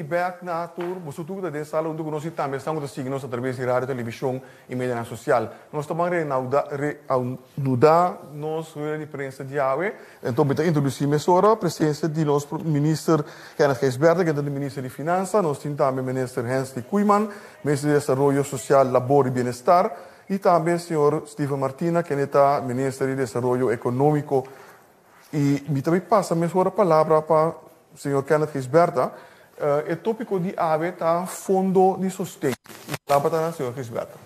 bèk na tur boso tur ku ta den sala huntu ku nos i tambe esnan ku ta sigui nos atraves di radio, televishon i medianan sosial. Nos ta ban reanudá nos rueda di prensa djawe. Enton mi ta introdusí mesora presensia di nos Minister Kenneth Gijsbertha, ken ta di Minister di Finansa. Nos tin tambe Minister Hensley Koeiman, Minister di Desaroyo Sosial, Labor i Bienestar, i tambe señor Steven Martina, kende ta Minister di Desaroyo Ekonómiko. I mi ta bai pasa mesora palabra pa señor Kenneth Gijsbertha. E tópiko di awe ta Fondo di Sosten. E palabra ta na señor Gijsbertha.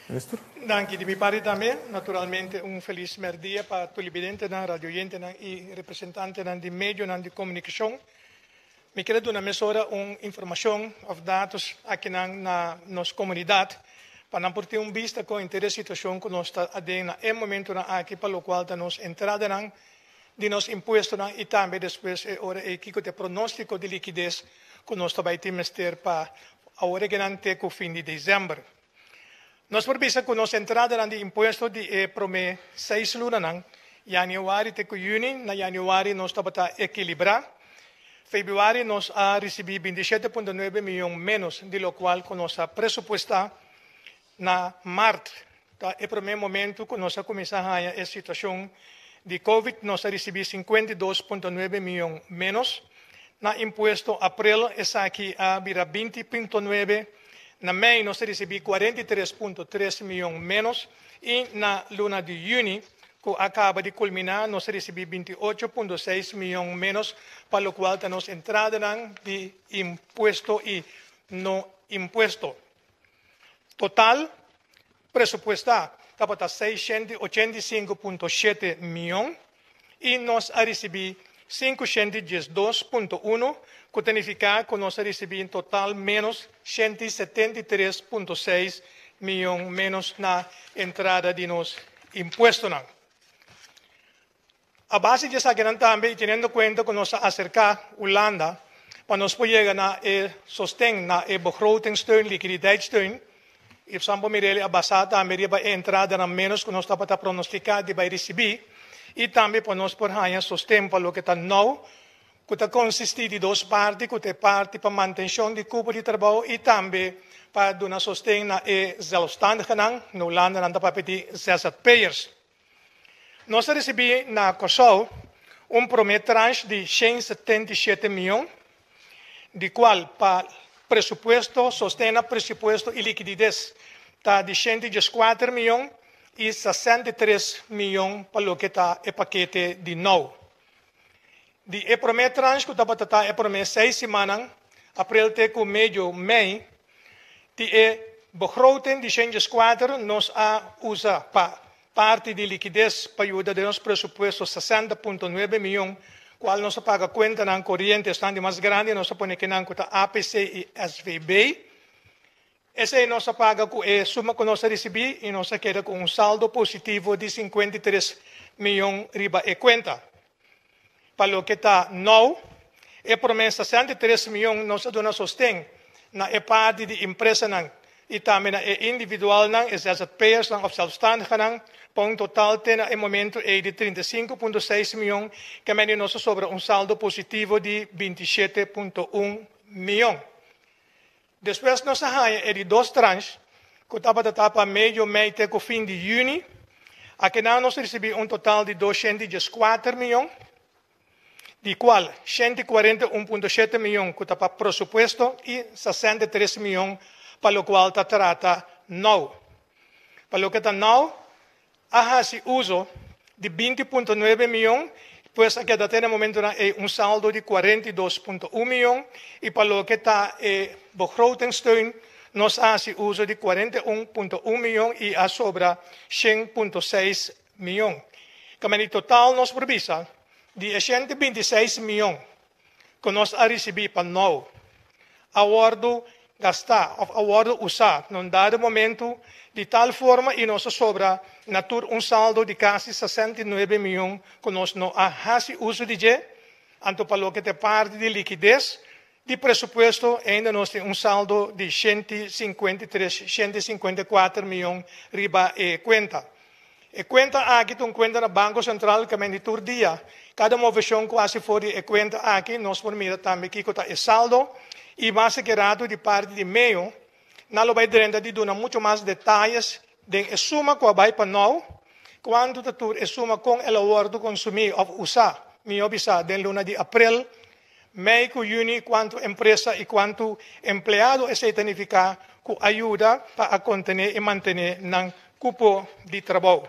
Minister. Danki di mi parti tambe. Naturalmente un felis merdia pa televidentenan, radioyentenan i representantenan di medionan di komunikashon. Mi kere duna mesora un informashon òf datos akinan na nos komunidat pa nan por tin un bista kon henter e situashon ku nos ta aden na e momentunan aki pa lokual ta nos entradanan di nos impuestonan i tambe despues e ora ei kiko ta e pronóstiko di likides ku nos ta bai tin mester pa awor e kinan te ku fin di desèmber. Nos por bisa ku nos entradanan di impuesto di e promé seis lunanan, yanüari te ku yüni, na yanüari nos tabata ekilibrá. Febrüari nos a risibí 27.9 mion ménos di lokual ku nos a presupuestá. Na mart ta e promé momentu ku nos a kuminsá haña e situashon di covid, nos a risibí 52.9 mion ménos. Na impuesto aprel esaki a bira 20.9. Na mei nos a risibí 43.3 mion ménos i na luna di yüni ku a kaba di kulminá nos a risibí 28.6 mion ménos pa lokual ta nos entradanan di impuesto i no impuesto. Total presupuestá tabata 685.7 mion i nos a risibí 512.1 ku ta nifiká ku nos a risibí en total ménos 173.6 mion ménos na entrada di nos impuestonan. A base di esakinan tambe i teniendo kuenta ku nos a aserká Hulanda pa nos por yega na e sosten na e begrotingssteun, likiditeitssteun, i Sambo Mirelli a basá tambe riba e entradanan ménos ku nos tabata pronostiká di bai risibí i tambe pa nos por haña sosten pa loke ta nou ku ta konsistí di dos parti, ku ta e parti pa mantenshon di kupo di trabou i tambe pa duna sosten na e zelfstandigenan, na Hulanda nan ta papia di zzp'ers. Nos a risibí na Kòrsou un promé tranche di 177 mion, di kual pa presupuesto, sosten na presupuesto i likidides ta di 114 mion i 63 mion pa loke ta e pakete di nou. Di e promé tranche ku tabata ta e promé seis simannan, aprel te ku medio mei, di e begroting di 114 nos a usa pa parti di likides pa yuda den nos presupuesto 60.9 mion, kual nos a paga kuentanan koriente esnan di mas grandi nos a pone kinan ku ta APC i SVB. Esei nos a paga ku e suma ku nos a risibí i nos a keda ku un saldo positivo di 53 mion riba e kuenta. Pa loke ta nou, e promé 63 mion nos a duna sosten na e parti di empresanan i tambe na e individualnan, e zzp'ersnan òf zelfstandigenan, pa un total te na e momentu ei di 35.6 mion, ke mende nos a sobra un saldo positivo di 27.1 mion. Despues nos a haña e di dos tranche, ku tabata ta pa medio mei te ku fin di yüni. Akinan nos a risibí un total di 214 mion, di kual 141.7 mion ku ta pa presupuesto i 63 mion pa lokual ta trata nou. Pa loke ta nou, a hasi uso di 20.9 mion, pues a keda te na e momentunan ei un saldo di 42.1 mion i pa loke ta e begrotingssteun nos a hasi uso di 41.1 mion i a sobra 100.6 mion. Kaminda di total nos por bisa di e 126 mion ku nos a risibí pa nou a wòrdu gastá òf a wòrdu usá na un dado momentu di tal forma i nos a sobra na tur un saldo di kasi 69 mion ku nos no a hasi uso di dje. Anto pa loke ta e parti di likides di presupuesto ainda nos tin un saldo di 153, 154 mion riba e kuenta. E kuenta aki ta un kuenta na Banko Sentral ku men di tur dia. Kada moveshon ku hasi for di e kuenta aki nos por mira tambe kiko ta e saldo. I mas ke rato di parti di MEO, nan lo bai drenta di duna mucho mas detayes den e suma ku a bai pa now, kuantu ta tur e suma kon el a wòrdu konsumí òf usá, mihó bisá, den luna di aprel, mei ku yüni, kuantu empresa i kuantu empleado esei ta nifiká ku a yuda pa a kontené i mantené nan kupo di trabou.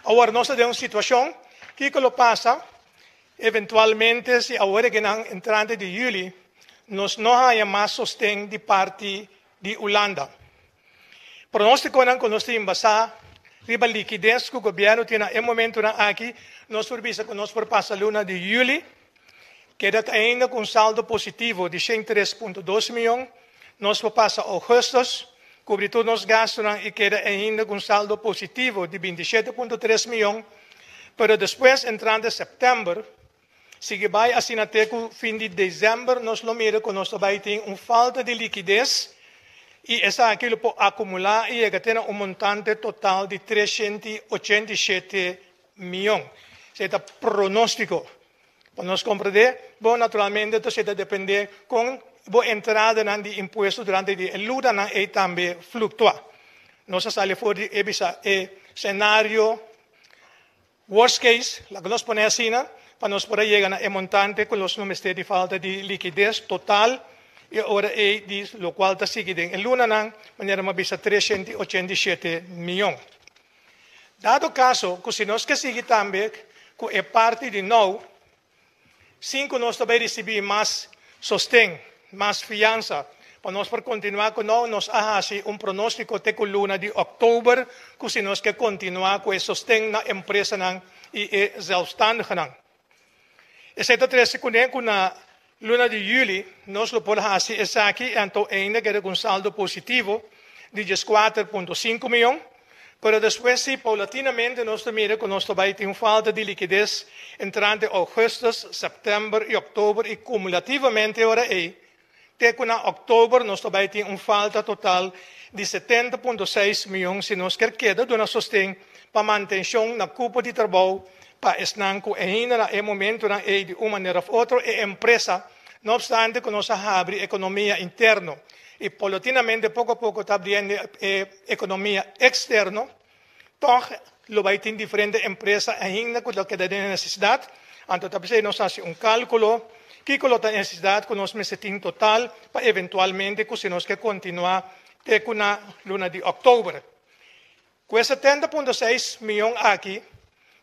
Awor nos ta den un situashon, kiko lo pasa eventualmente si awor e nan entrante di yüli nos no haña mas sosten di parti di Hulanda? Pronóstikonan ku nos tin basá riba likides ku gobièrnu tin na e momentunan aki, nos por bisa ku nos por pasa luna di yüli keda ainda ku un saldo positivo di 103.2 mion. Nos por pasa ougùstùs, kubri tur nos gastunan i keda ainda ku un saldo positivo di 27.3 mion. Pero despues, entrante sèptèmber, sigui bai asina te ku fin di desèmber, nos lo mira ku nos ta bai tin un falta di likides i esaki lo por akumulá i yega te na un montante total di 387 mion. Esei ta pronóstiko. Pa nos komprendé, bo naturalmente ta ta dependé kon bo entradanan di impuesto durante di e lunanan ei tambe fluktuá. Nos a sali for di e bisa e senario worst case, laga nos pone asina, pa nos por a yega na e montante ku nos no mester di falta di likides total i ora ei di lokual ta sigui den e lunanan, manera mi a bisa 387 mion. Dado kaso ku si nos ke sigui tambe ku e parti di NOW, sin ku nos ta bai risibí mas sosten, mas fiansa, pa nos por kontinuá ku NOW, nos a hasi un pronóstiko te ku luna di òktober ku si nos ke kontinuá ku e sosten na empresanan i e zelfstandigenan. Esei ta trese kuné ku na luna di yüli nos lo por hasi esaki i anto ainda keda ku un saldo positivo di 14.5 mion, pero despues si paulatinamente nos ta mira ku nos ta bai tin un falta di likides entrante ougùstùs, sèptèmber i òktober i kumulativamente ora ei te ku na òktober nos ta bai tin un falta total di 70.6 mion si nos kier keda duna sosten pa mantenshon na kupo di trabou pa esnan ku ainda na e momentunan ei di un manera òf otro e empresa, no opstante ku nos a habri ekonomia interno i paulatinamente poko a poko ta abriendo e ekonomia eksterno, tòg lo bai tin diferente empresa ainda ku lo keda den e nesesidat. Anto ta p'esei nos hasi un kálkulo kiko lo ta e nesesidat ku nos mester tin total pa eventualmente ku si nos ke kontinuá te ku na luna di òktober. Ku e 70.6 mion aki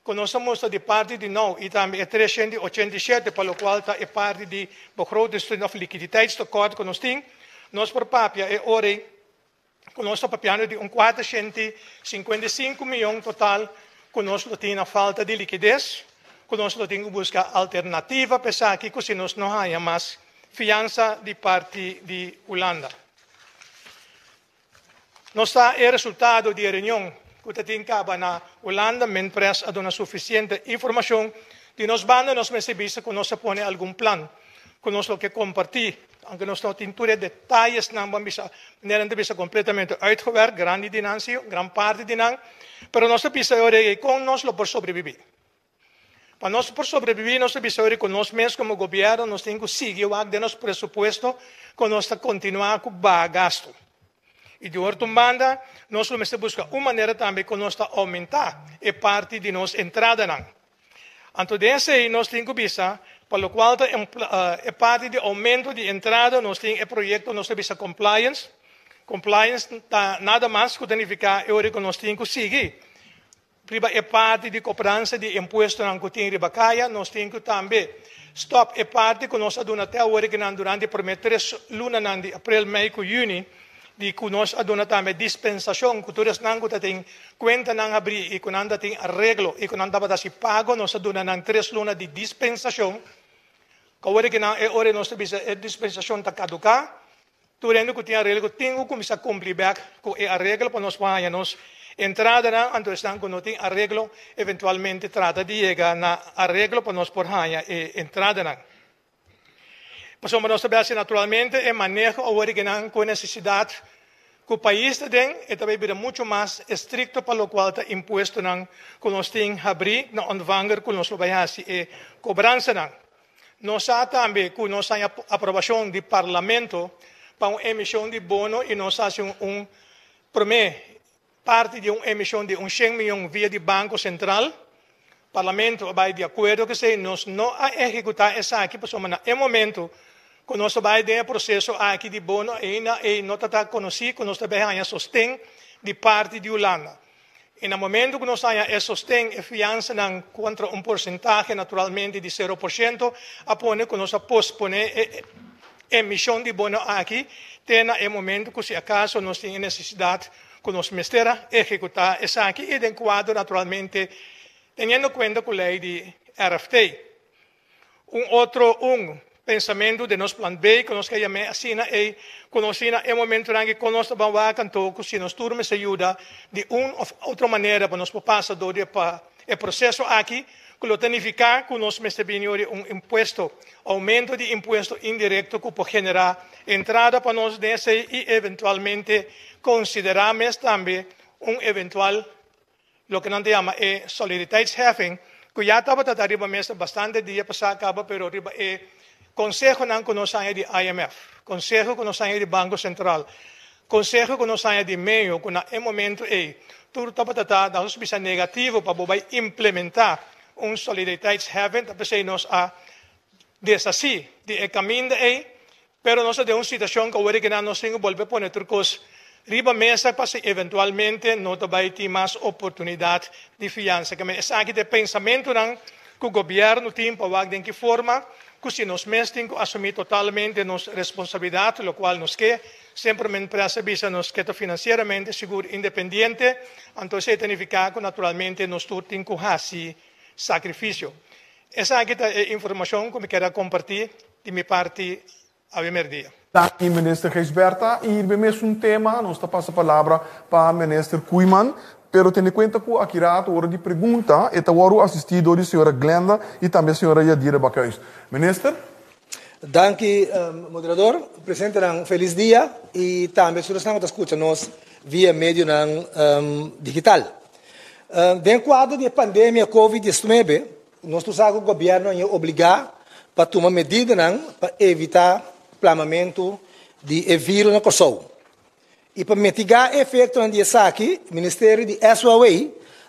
ku nos a mustra di parti di NOW i tambe e 387 pa lokual ta e parti di begrotingssteun òf likiditeitstekort ku nos tin, nos por papia e ora ei ku nos ta papiando di un 455 mion total ku nos lo tin na falta di likides, ku nos lo tin ku buska alternativa pa esaki ku si nos no haña mas fiansa di parti di Hulanda. Nos ta e resultado di e reunion ku ta tin kaba na Hulanda, MinPres a duna sufisiente informashon. Di nos banda nos mester bisa ku nos a pone algun plan ku nos lo ke kompartí, aunke nos no tin tur e detayesnan ban bisa, manera nan ta bisa kompletamente uitgewerkt, grandi di nan si, gran parti di nan, pero nos ta bisa e ora ei kon nos lo por sobrebibí. Pa nos por sobrebibí nos ta bisa ora ku nos mes komo gobièrnu nos tin ku sigui wak den nos presupuesto ku nos ta kontinuá ku baha gastu. I di otro banda nos lo mester buska un manera tambe ku nos ta oumentá e parti di nos entradanan. Anto den esei nos tin ku bisa pa lokual ta e parti di oumento di entrada nos tin e proyekto nos ta bisa compliance. Compliance ta nada mas ku ta nifiká e ora ku nos tin ku sigui riba e parti di kobransa di impuestonan ku tin riba kaya, nos tin ku tambe stòp e parti ku nos a duna te awor ku nan durante e promé tres lunanan di aprel, mei ku yüni, di ku nos a duna tambe dispensashon ku tur esnan ku ta tin kuentanan habrí i ku nan ta tin areglo i ku nan tabata hasi pago, nos a duna nan tres luna di dispensashon. Ku awor ku nan e ora nos ta bisa e dispensashon ta kaduká. Tur hende ku tin areglo tin ku kuminsá kumpli bèk ku e areglo pa nos por haña nos entradanan, anto esnan ku no tin areglo eventualmente trata di yega na areglo pa nos por haña e entradanan. Pasobra nos ta bai hasi naturalmente e maneho awor di kinan ku e nesesidat ku pais ta den, e ta bai bira muchu mas estrikto pa lokual ta impuestonan ku nos tin habrí na ontvanger ku nos lo bai hasi e kobransanan. Nos sa tambe ku nos haña aprobashon di Parlamento pa un emishon di bono i nos hasi un promé parti di un emishon di un shen mion via di Banko Sentral. Parlamento a bai di akuerdo ku esei. Nos no a ehekutá esaki pasobra na e momento ku nos a bai den e proseso aki di bono ainda ei no ta ta konosí ku nos ta bai haña sosten di parti di Hulanda. I na momento ku nos haña e sosten, e fiansanan kontra un porsentahe naturalmente di sero por shento, a pone ku nos a posponé e emishon di bono aki te na e momento ku si akaso nos tin e nesesidat ku nos mester a ehekutá esaki i den kuadro naturalmente teniendo kuenta ku lei di RFT. Un otro un pensamentu den nos plan B ku nos ke yam'é asina ei ku nos tin na e momentunan aki kon nos ta ban wak anto ku si nos tur mester yuda di un òf otro manera pa nos por pasa dor di e proseso aki ku lo ta nifiká ku nos mester bini ori un impuesto, oumento di impuesto indirekto ku por generá entrada pa nos den esei i eventualmente konsiderá mes tambe un eventual loke nan ta yama e solidariteitsheffing, ku ya tabata ta riba mesa bastante dia pasá kaba, pero riba e konsehonan ku nos haña di IMF, konseho ku nos haña di Banko Sentral, konseho ku nos haña di meo, ku na e momento ei tur tabata ta, nos bisa negativo pa bo bai implementá un solidariteitsheffing, ta p'esei nos a deshasí di e kaminda ei. Pero nos ta den un situacion cu awor e kinan nos tin cu bolbe pone tur cos riba mesa pa si eventualmente no ta bay tin mas oportunidad di fiansa. Keme esaki ta e pensamentonan cu gobierno tin pa wak den ki forma cu si nos mes tin cu asumi totalmente nos responsabilidad, locual nos ke, semper men pres a bisa nos ke ta financieramente sigur independiente, anto esey ta nifica cu naturalmente nos tur tin cu haci sacrificio. Esaki ta e informacion cu mi kier a comparti Di mi parti, awe merdia. Danki Minister Gijsbertha. I riba e mesun tema nos ta pasa palabra pa Minister Koeiman, pero tene kuenta ku aki rato ora di pregunta e ta wòrdu asistí dor di señora Glenda i tambe señora Yadira Bakhuis. Minister. Danki moderador. Presentenan felis dia i tambe tur esnan ku ta skucha nos via medionan digital. Den kuadro di e pandemia covid 19 Nos tur sa ku gobièrnu a ña obligá pa tuma medidanan pa evitá plamamentu di e vírus na Kòrsou. I pa mitigá e efektonan di esaki, Ministerio di SOAW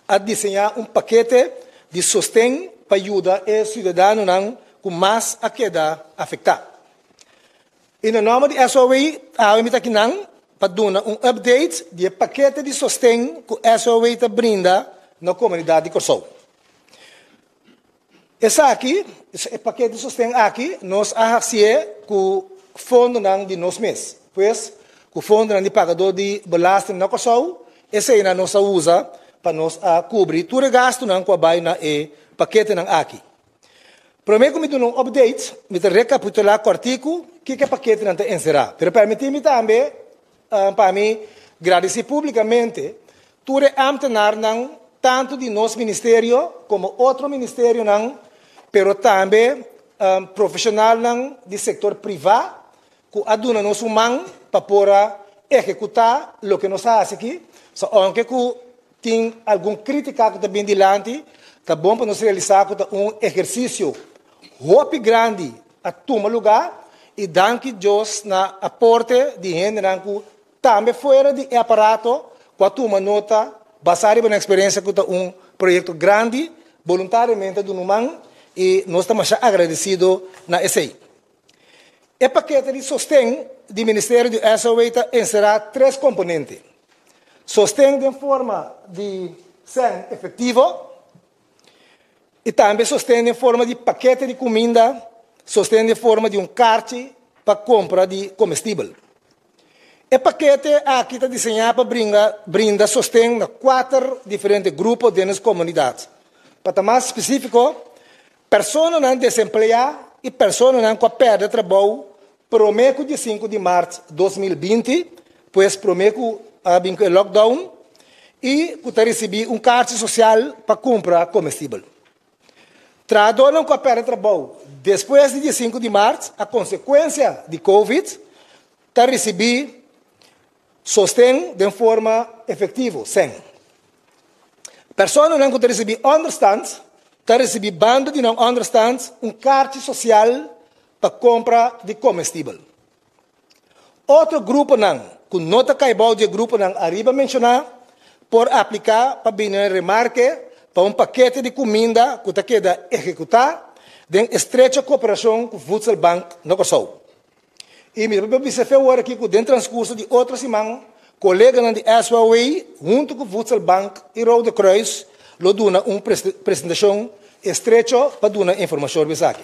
a diseñá un pakete di sosten pa yuda e siudadanonan ku mas a keda afektá. I na nòmber di SOAW awe mi ta akinan pa duna un update di e pakete di sosten ku SOAW ta brinda na komunidat di Kòrsou. Esaki, e pakete di sosten aki, nos a hasié ku fondonan di nos mes. Pues, ku fondonan di pagadó di belasting na Kòrsou, eseinan nos a usa pa nos a kubri tur e gastunan ku a bai na e paketenan aki. Promé ku mi duna un update, mi ta rekapitulá kòrtiku kiko e paketenan ta enserá. Pero permití mi tambe pa mi gradisí públikamente tur e ámtenarnan tantu di nos ministerio komo otro ministerionan, pero tambe profeshonalnan di sektor privá ku a duna nos un man pa por a ehekutá loke nos a hasi aki. So ounke ku tin algun krítika ku ta bin dilanti, ta bon pa nos realisá ku ta un ehersisio hopi grandi a tuma lugá i danki Dios na aporte di hendenan ku tambe fuera di e aparato ku a tuma nota basá riba nan eksperensia ku ta un proyekto grandi boluntariamente a duna un man i nos ta masha agradesido na esei. E pakete di sosten di Ministerio di SOW ta enserá tres komponente, sosten den forma di sèn efektivo, I tambe sosten den forma di pakete di kuminda, sosten den forma di un karchi pa kompra di komestibel. E pakete aki ta diseñá pa bringa brinda sosten na kuater diferente grupo den nos komunidat. Pa ta mas spesífiko, personanan desempleá i personanan ku a pèrdè trabou promé ku diesinku di mart 2020, pues promé ku a bin ku e lockdown, i ku ta risibí un karchi sosial pa kumpra komestibel. Trahadónan ku a pèrdè trabou despues di diesinku di mart a konsekuensia di covid ta risibí sosten den forma efektivo, sèn. Personanan ku ta risibí ònderstant. ta risibí banda di nan ònderstant un karchi sosial pa kompra di komestibel. Otro gruponan ku no ta kai bou di e gruponan ariba menshoná por apliká pa bini na remarke pa un pakete di kuminda ku ta keda ehekutá den estrecho koperashon ku Voedselbank na Kòrsou. I mi ta por bisa fe awor aki ku den transkurso di otro siman koleganan di SWA huntu ku Voedselbank i Rode Kruis lo duna un presentashon estrecho pa duna informashon riba esaki.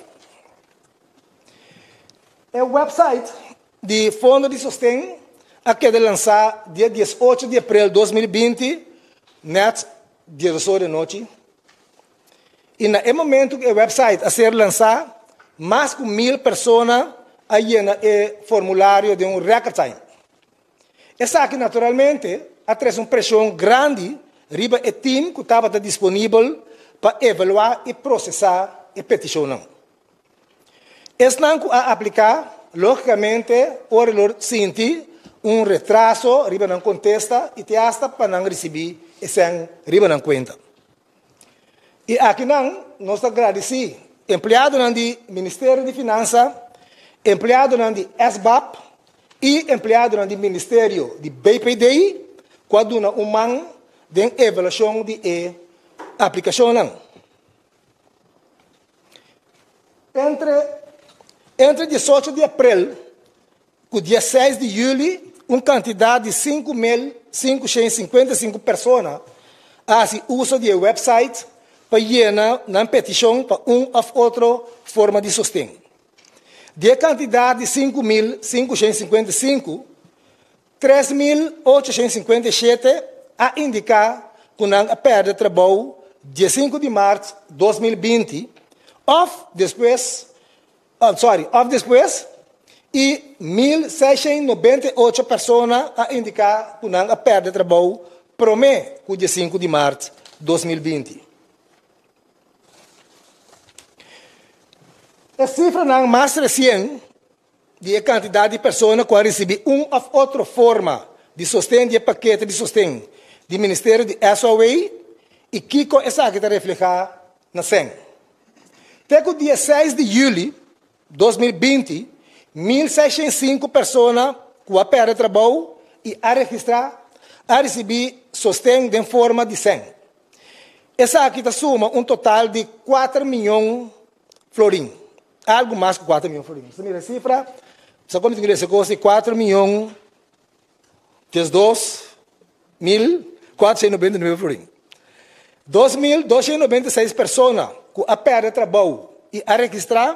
E website di Fondo di Sosten a keda lansá dia 18 di aprel 2020 nèt 10 or di anochi. I na e momentu ku e website a ser lansá, mas ku 1000 persona a yena e formulario den un record time. Esaki naturalmente a trese un preshon grandi riba e tim ku tabata disponibel pa evaluá i prosesá e petishonnan. Esnan ku a apliká, lógikamente ora lo sinti un retraso riba nan kontesta i te asta pa nan risibí e sèn riba nan kuenta. I akinan nos ta gradisí empleadonan di Ministerio di Finansa, empleadonan di SBAP i empleadonan di Ministerio di BPD ku a duna un man den evaluashon di e aplikashonnan. Entre entre 18 di aprel ku dia 6 di yüli un kantidat di 5.555 persona a hasi uso di e website pa yena nan petishon pa un òf otro forma di sosten. Di e kantidat di 5.555, 3.857 a indiká ku nan a pèrdè trabou dia 5 di mart 2020 òf despues, sorry, òf despues i 1.698 persona a indiká ku nan a pèrdè trabou promé ku dia 5 di mart 2020. E sifranan mas resien di e kantidat di persona ku a risibí un òf otro forma di sosten di e pakete di sosten di Ministerio di SOA i kiko esaki ta reflehá na sèn. Te ku dia 6 di yüli 2020, 1.605 persona ku a pèrdè trabou i a registrá a risibí sosten den forma di sèn. Esaki ta suma un total di 4 mion florin. Algu mas ku 4 mion florin. Bo mira e sifra, sa kon mi tin ku lesa e kos di 4 mion 12.499 florin. 2.296 persona ku a pèrdè trabou i a registrá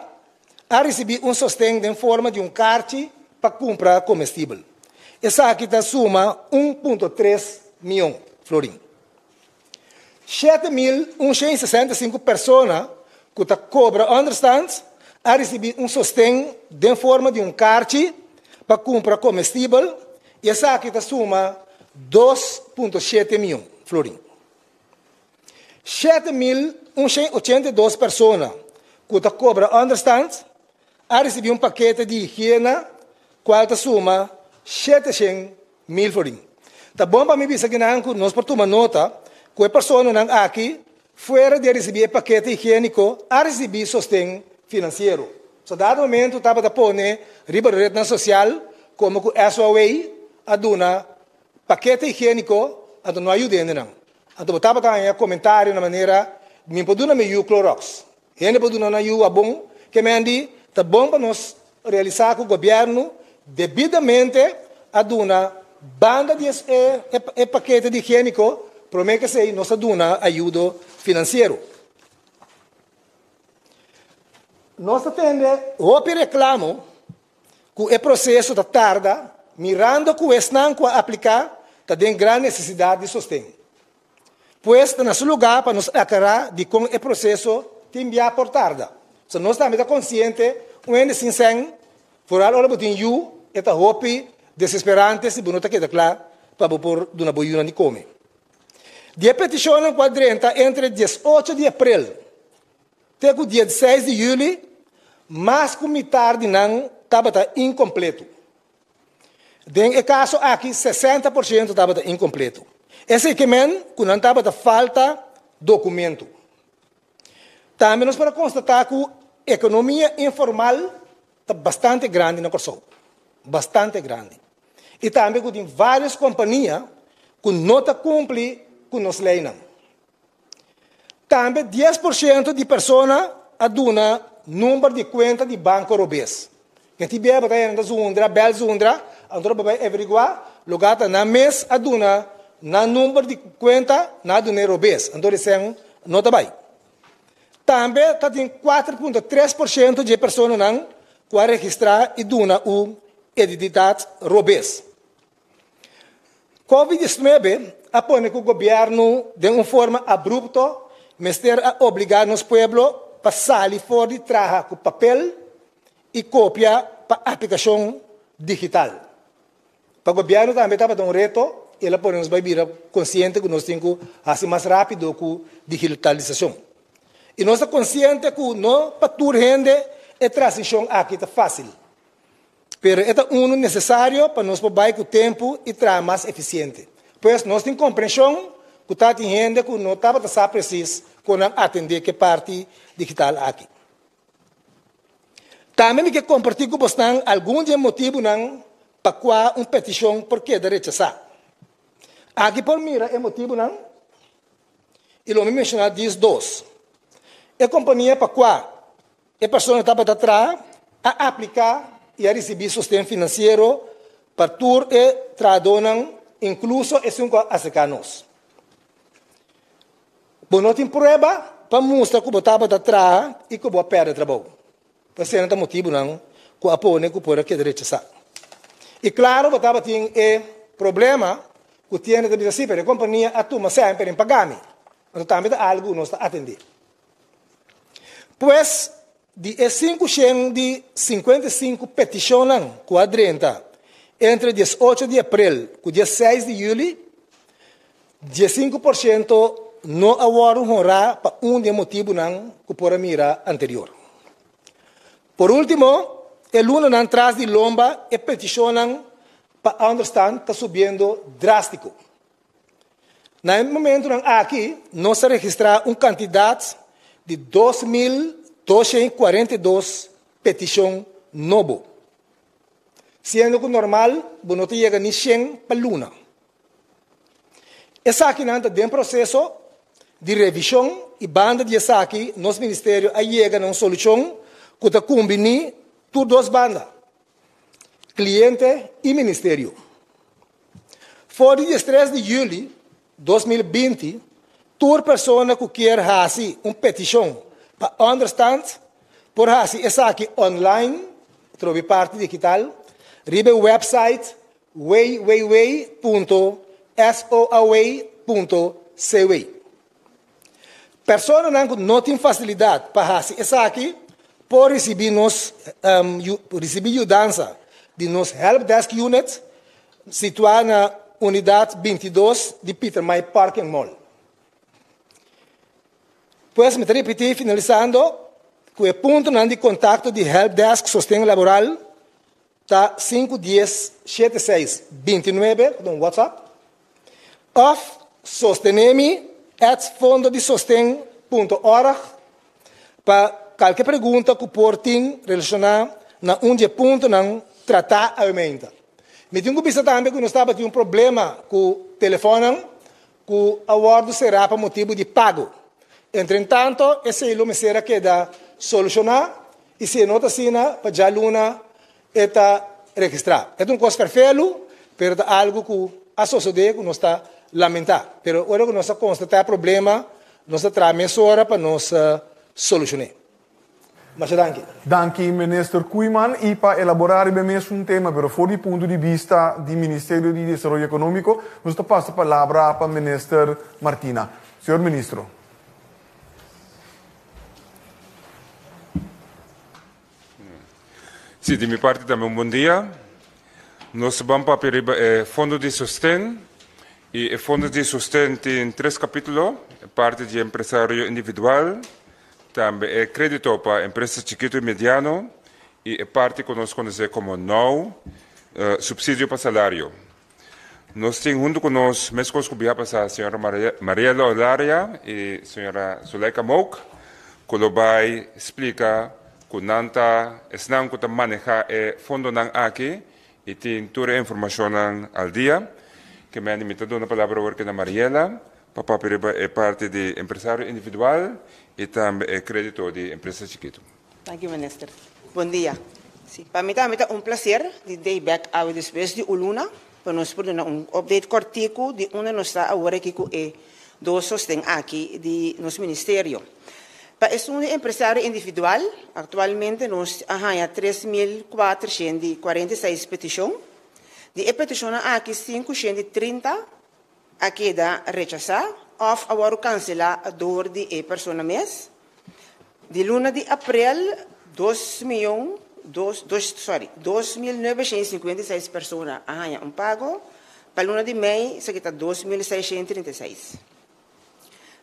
a risibí un sosten den forma di un karchi pa kumpra komestibel. Esaki ta suma 1.3 mion florin. 7.165 persona ku ta kobra ònderstant a risibí un sosten den forma di un karchi pa kumpra komestibel i esaki ta suma 2.7 mion florin. 7.182 persona ku ta kobra ònderstant a risibí un pakete di higiena kual ta suma 700.000 florin. Ta bon pa mi bisa kinan ku nos por tuma nota ku e personanan aki fuera di a risibí e pakete higiéniko a risibí sosten finansiero. So dado momento tabata pone riba retnan sosial komo ku SOA a duna pakete higiéniko anto no a yuda hendenan. Anto bo tabata haña komentario na manera mi por duna mi yu Clorox. Hende por duna nan yu abon ke men di ta bon pa nos realisá ku gobièrnu debidamente a duna banda di e, e, e pakete di higiéniko promé ke esei nos a duna ayudo finansiero. Nos ta tende hopi reklamo ku e proseso ta tarda mirando ku esnan ku a apliká ta den gran nesesidat di sosten. Pues ta na su lugá pa nos aklará dikon e proseso tin bia por tarda. So nos tambe ta konsiente un hende sin sèn, foral ora bo tin yu, e ta hopi desesperante si bo no ta keda kla pa bo por duna bo yunan di kome. Di e petishonnan ku a drenta entre 18 di aprel te ku dia 6 di yüli, mas ku mitar di nan tabata inkompleto. Den e kaso aki 60% tabata inkompleto. Esei ke men ku nan tabata falta dokumento. Tambe nos por a konstatá ku ekonomia informal ta bastante grandi na Kòrsou. Bastante grandi. I tambe ku tin vários kompania ku no ta kumpli ku nos leinan. Tambe 10% di persona a duna number di kuenta di banko robes. Ke ti bia bo ta yanda zundra, bèl zundra, anto bo bai averiguá, lugá ta nan mes a duna nan number di kuenta, nan a dun'é robes, anto resen no ta bai. Tambe ta tin 4.3% di e personanan ku a registrá i duna un identidat robes. Covid 19 a pone ku gobièrnu den un forma abrupto mester a obligá nos pueblo pa sali for di traha ku papel i kopia pa aplikashon digital. Pa gobièrnu tambe tabata un reto i el a pone nos bai bira konsiente ku nos tin ku hasi mas rápido ku digitalisashon. I nos ta konsiente ku no pa tur hende e transishon aki ta fásil. Pero e ta unu nesesario pa nos por bai ku tempu i traha mas efisiente. Pues nos tin komprenshon ku ta tin hende ku no tabata sa presis kon nan atendé ku e parti digital aki. Tambe mi ke kompartí ku bosnan algun di e motibunan pa kua un petishon por keda rechasá. Aki por mira e motibunan i lo mi menshoná diesdos. E kompania pa kua e persona tabata traha a apliká i a risibí sosten finansiero pa tur e trahadónan, inkluso esun ku a aserká nos. Bo no tin prueba pa mustra ku bo tabata traha i ku bo a pèrdè trabou. Esei nan ta motibunan ku a pone ku por a keda rechasá. I klaro bo tabatin e problema ku tienda ta bisa, Sí, pero e kompania a tuma semper en paga mi. Anto tambe ta algu ku nos ta atendé. Pues, di e 555 petishonnan ku a drenta entre 18 di aprel ku dia 6 di yüli, 15% no a wòrdu honrá pa un di e motibunan ku por a mira anterior. Por último, e lunanan tras di lomba e petishonnan pa ònderstant ta subiendo drástiko. Na e momentunan aki nos a registrá un kantidat di 2242 petishon nobo, siendo ku normal bo no ta yega ni shen pa luna. Esakinan ta den proseso di revishon i banda di esaki nos ministerio a yega na un solushon ku ta kumbiní tur dos banda, kliente i ministerio. For di 13 di yüli 2020 tur persona ku kier hasi un petishon pa ònderstant por hasi esaki online, trobe parti digital, riba e wèpsait www.soaw.cw. Personanan ku no tin fasilidat pa hasi esaki por risibí nos risibí yudansa di nos Helpdesk Unit situá na Unidat 22 di Pietermaai Parking Mall. Pues mi ta ripití finalisando ku e puntonan di kontakto di Helpdesk Sosten Laboral ta 5 10 7 6 29, ku ta un WhatsApp, òf sostenemi@fondodisosten.org pa kalke pregunta ku por tin relashoná na un di e puntonan tratá awe. Mi tin ku bisa tambe ku nos tabatin un problema ku telefònnan ku a wòrdu será pa motibu di pago. Entretanto, esei lo mester a keda solushoná i si e no ta asina, pa djaluna e ta registrá. E ta un kos ferfelu, pero ta algu ku a sosodé ku nos ta lamentá. Pero ora ku nos a konstatá e problema, nos ta traha mesora pa nos solushon'é. Masha danki. Danki, Minister Koeiman. I pa elaborá riba e mesun tema, pero for di punto di bista di Ministerio di Desaroyo Ekonómiko, nos ta pasa palabra pa Minister Martina. Señor Ministro. Sí, di mi parti tambe un bon dia. Nos ban papia riba e fondo di sosten i e fondo di sosten tin tres kapítulo, e parti di empresario individual, tambe e krédito pa empresa chikitu i mediano i e parti ku nos konosé komo now, supsidio pa salario. Nos tin huntu ku nos, meskos ku biaha pasá, señora Mariela Olaria i señora Zuleika Mook. ku lo bai splika ku nan ta esnan ku ta manehá e fondonan aki i tin tur e informashonnan al dia. Ke mende mi ta duna palabra awor ke na Mariela pa papia riba e parti di empresario individual i tambe e kredito di empresa chikitu. Danki Minister. Bon dia. Si, pa mi tambe ta un placer di dey bek awe despues di un luna pa nos por duna un update kortiku di unda nos ta awor aki ku e dos sosten aki di nos ministerio. Pa esun di empresario individual, aktualmente nos a haña 3446 petishon. Di e petishonnan aki 530 a keda rechasá òf a wòrdu kanselá dor di e persona mes. Di luna di aprel dos miyon dos dos sorry 2956 persona a haña un pago, pa luna di mei esaki ta 2636.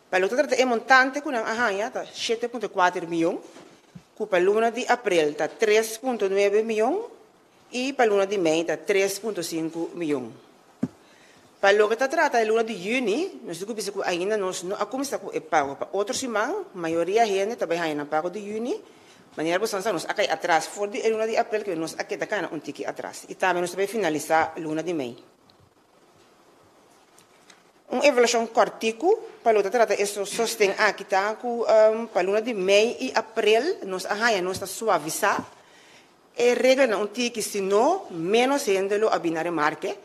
Pa loke ta trata e montante ku nan a haña ta 7.4 miyon, ku pa luna di aprel ta 3.9 miyon i pa luna di mei ta 3.5 miyon. Pa loke ta trata e luna di yüni, nos tin ku bisa ku ainda nos no a kuminsá ku e pago. Pa otro siman, mayoria hende ta bai haña nan pago di yüni. Manera boso sa, nos a kai atras for di e luna di aprel, kende nos a keda kana un tiki atras. I tambe nos ta bai finalisá luna di mei. Un evaluashon kòrtiku pa loke ta trata e sosten aki ta ku pa luna di mei i aprel nos a haña nos ta suavisá e reglanan un tiki, si no ménos hende lo a bini na remarke.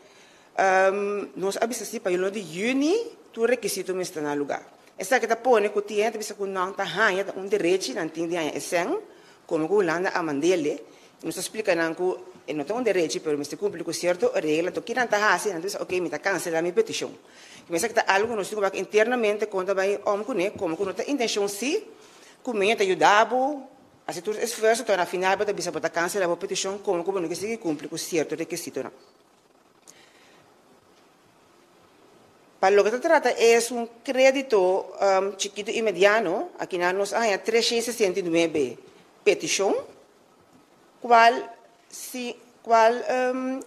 Nos a bisa si pa luna di yüni tur rekisito mester na lugá. Esaki ta pone ku tin hende ta bisa ku nan ta haña ta un derechi nan tin di haña e sèn komo ku Hulanda a mand'é. Nos ta splika nan ku e no ta un derechi pero mester kumpli ku sierto regla. Anto kinan ta hasi? Nan ta bisa ok mi ta kanselá mi petishon. Esaki ta algu ku nos tin ku wak internamente kon ta bai om kuné komo ku no ta intenshon si ku mi ta yuda bo hasi tur esfuerso anto na final bo ta bisa bo ta kanselá bo petishon komo ku bo no ke sigui kumpli ku sierto rekisitonan. Pa loke ta trata es un krédito chikitu i mediano akinan nos a haña 369 petishon. Cual si cual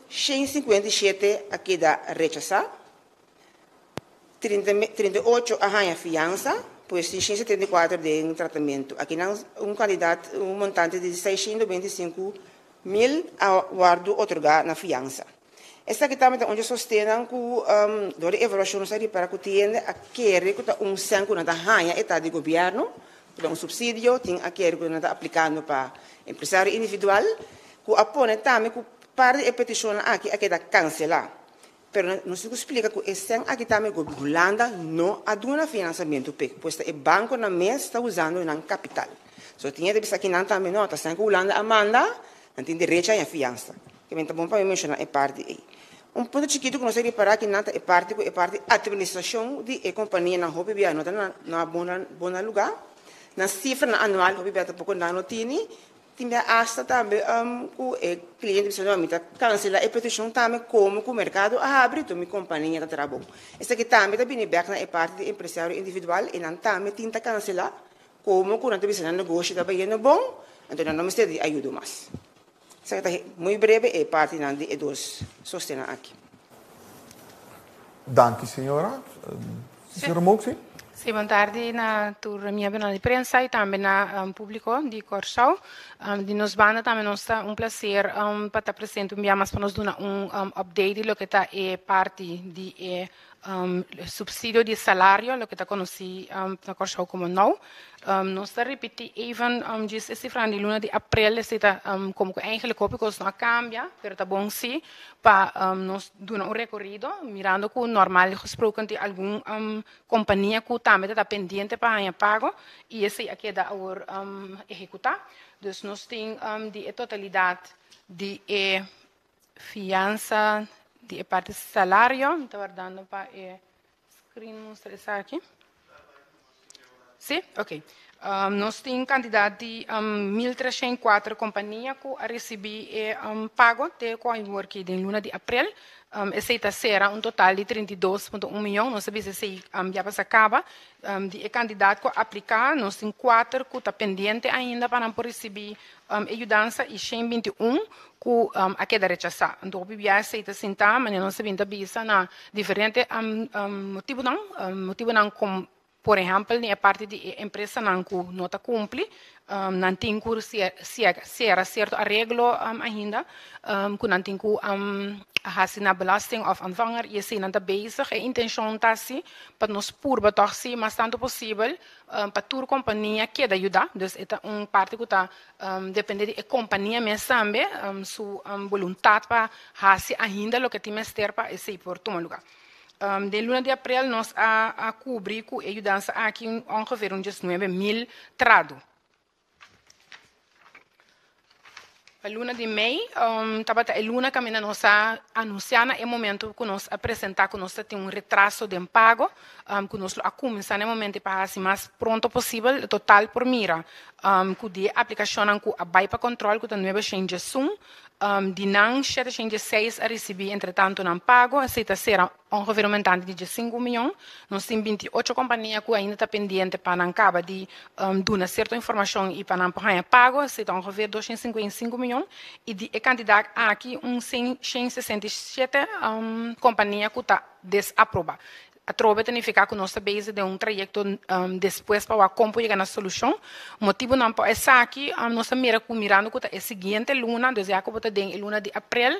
157 a keda rechasa, 38 a haña fiansa, pues tin 174 den tratamentu. Akinan un cantidad, un montante di 625 mil a wordo otorga na fiansa. Esaki tambe ta un dje sostennan cu dor di evaluacion nos a ripara cu tiende a kere cu ta un cen cu nan ta haña e ta di gobierno, cu ta un subsidio, tin a kere cu nan ta aplicando pa empresario individual, cu a pone tambe cu par di e peticionnan aki a keda cancela. Pero nos tin cu splica cu e cen aki tambe Hulanda no a duna financiamento p'e, pues ta e banconan mes ta usando nan capital. So tin e ta bisa akinan tambe no, ta cen cu Hulanda a manda, Nan tin derecho a haña fiansa. Ke men ta bon pa mi menshoná e parti ei. Un punto chikitu ku nos a ripará aki nan ta e parti ku e parti atministrashon di e kompanianan hopi bia no ta na na bon bon na lugá. Nan sifranan anual hopi bia tampoko nan no tini. Tin bia asta tambe ku e kliente bisa no mi ta kanselá e petishon tambe komo ku merkado a habri to mi kompania ta traha bon. Esaki tambe ta bini bèk na e parti di empresario individual i nan tambe tin ta kanselá Komo ku nan ta bisa nan negoshi ta bayendo bon, anto nan no mester di ayudo mas. Esaki ta muy breve e partinan di e dos sostennan aki. Danki señora. Señora Mook, si? Sí, bon tardi na tur miembronan di prensa y tambe na publico di Kòrsou. Di nos banda tambe nos ta un placer pa ta presente un bia mas pa nos duna un update di loke ta e parti di e Subsidio di salario, loke ta konosí na Kòrsou komo now. Nos ta ripití even djis e sifranan di luna di aprel, esei ta komo ku eigenlik hopi kos no a kambia, pero ta bon sí pa nos duna un rekorido, mirando ku normal gesproken tin algun kompania ku tambe ta ta pendiente pa haña pago i esei a keda awor ehekutá. Dus nos tin di e totalidat di e Fiansa di e parti salario, mi ta wardando pa e screen mustra esaki. Si? Ok. Nos tin kantidat di 1304 kompania ku a risibí e pago te ku awor aki den luna di aprel. Esei ta sera un total di 32.1 mion. Nos a bisa esei ya pasa kaba. Di e kantidat ku a apliká nos tin kuater ku ta pendiente ainda pa nan por risibí e yudansa i 121 ku a keda rechasá. Anto hopi biaha esei ta sintá manera nos a bin ta bisa na diferente motibunan, motibunan kom. Por ehèmpel, e parti di empresanan ku no ta kumpli, nan tin ku sera sierto areglo ainda, ku nan tin ku hasi na belasting òf ontvanger i esei nan ta bezig. E intenshon ta si pa nos purba tòg si mas tantu posibel pa tur kompania keda yuda. Dus e ta un parti ku ta depende di e kompania mes tambe, su boluntat pa hasi ainda loke tin mester pa esei por tuma lugá. Den luna di aprel nos a kubri ku e yudansa aki ongeveer un 19.000 trahadó. Pa luna di mei tabata e luna kaminda nos a anunsiá na e momento ku nos a presentá ku nos ta tin un retraso den pago, ku nos lo a kuminsá na e momento pa hasi mas pronto posibel. Total por mira ku di e aplikashonnan ku a bai pa kòntròl ku ta 901, di nan 706 a risibí entretantu nan pago, esei ta sera ongeveer un montante di 15 mion. Nos tin 28 kompania ku ainda ta pendiente pa nan kaba di duna sierto informashon i pa nan por haña pago, esei ta ongeveer 255 mion. I di e kantidat aki un 167 kompania ku ta desaprobá. Atrobe ta nifiká ku nos ta bezig den un trayekto despues pa wak kon por yega na solushon. Motibunan pa esaki, nos ta mira ku mirando ku ta e siguiente luna, dus ya ku bo ta den e luna di aprel,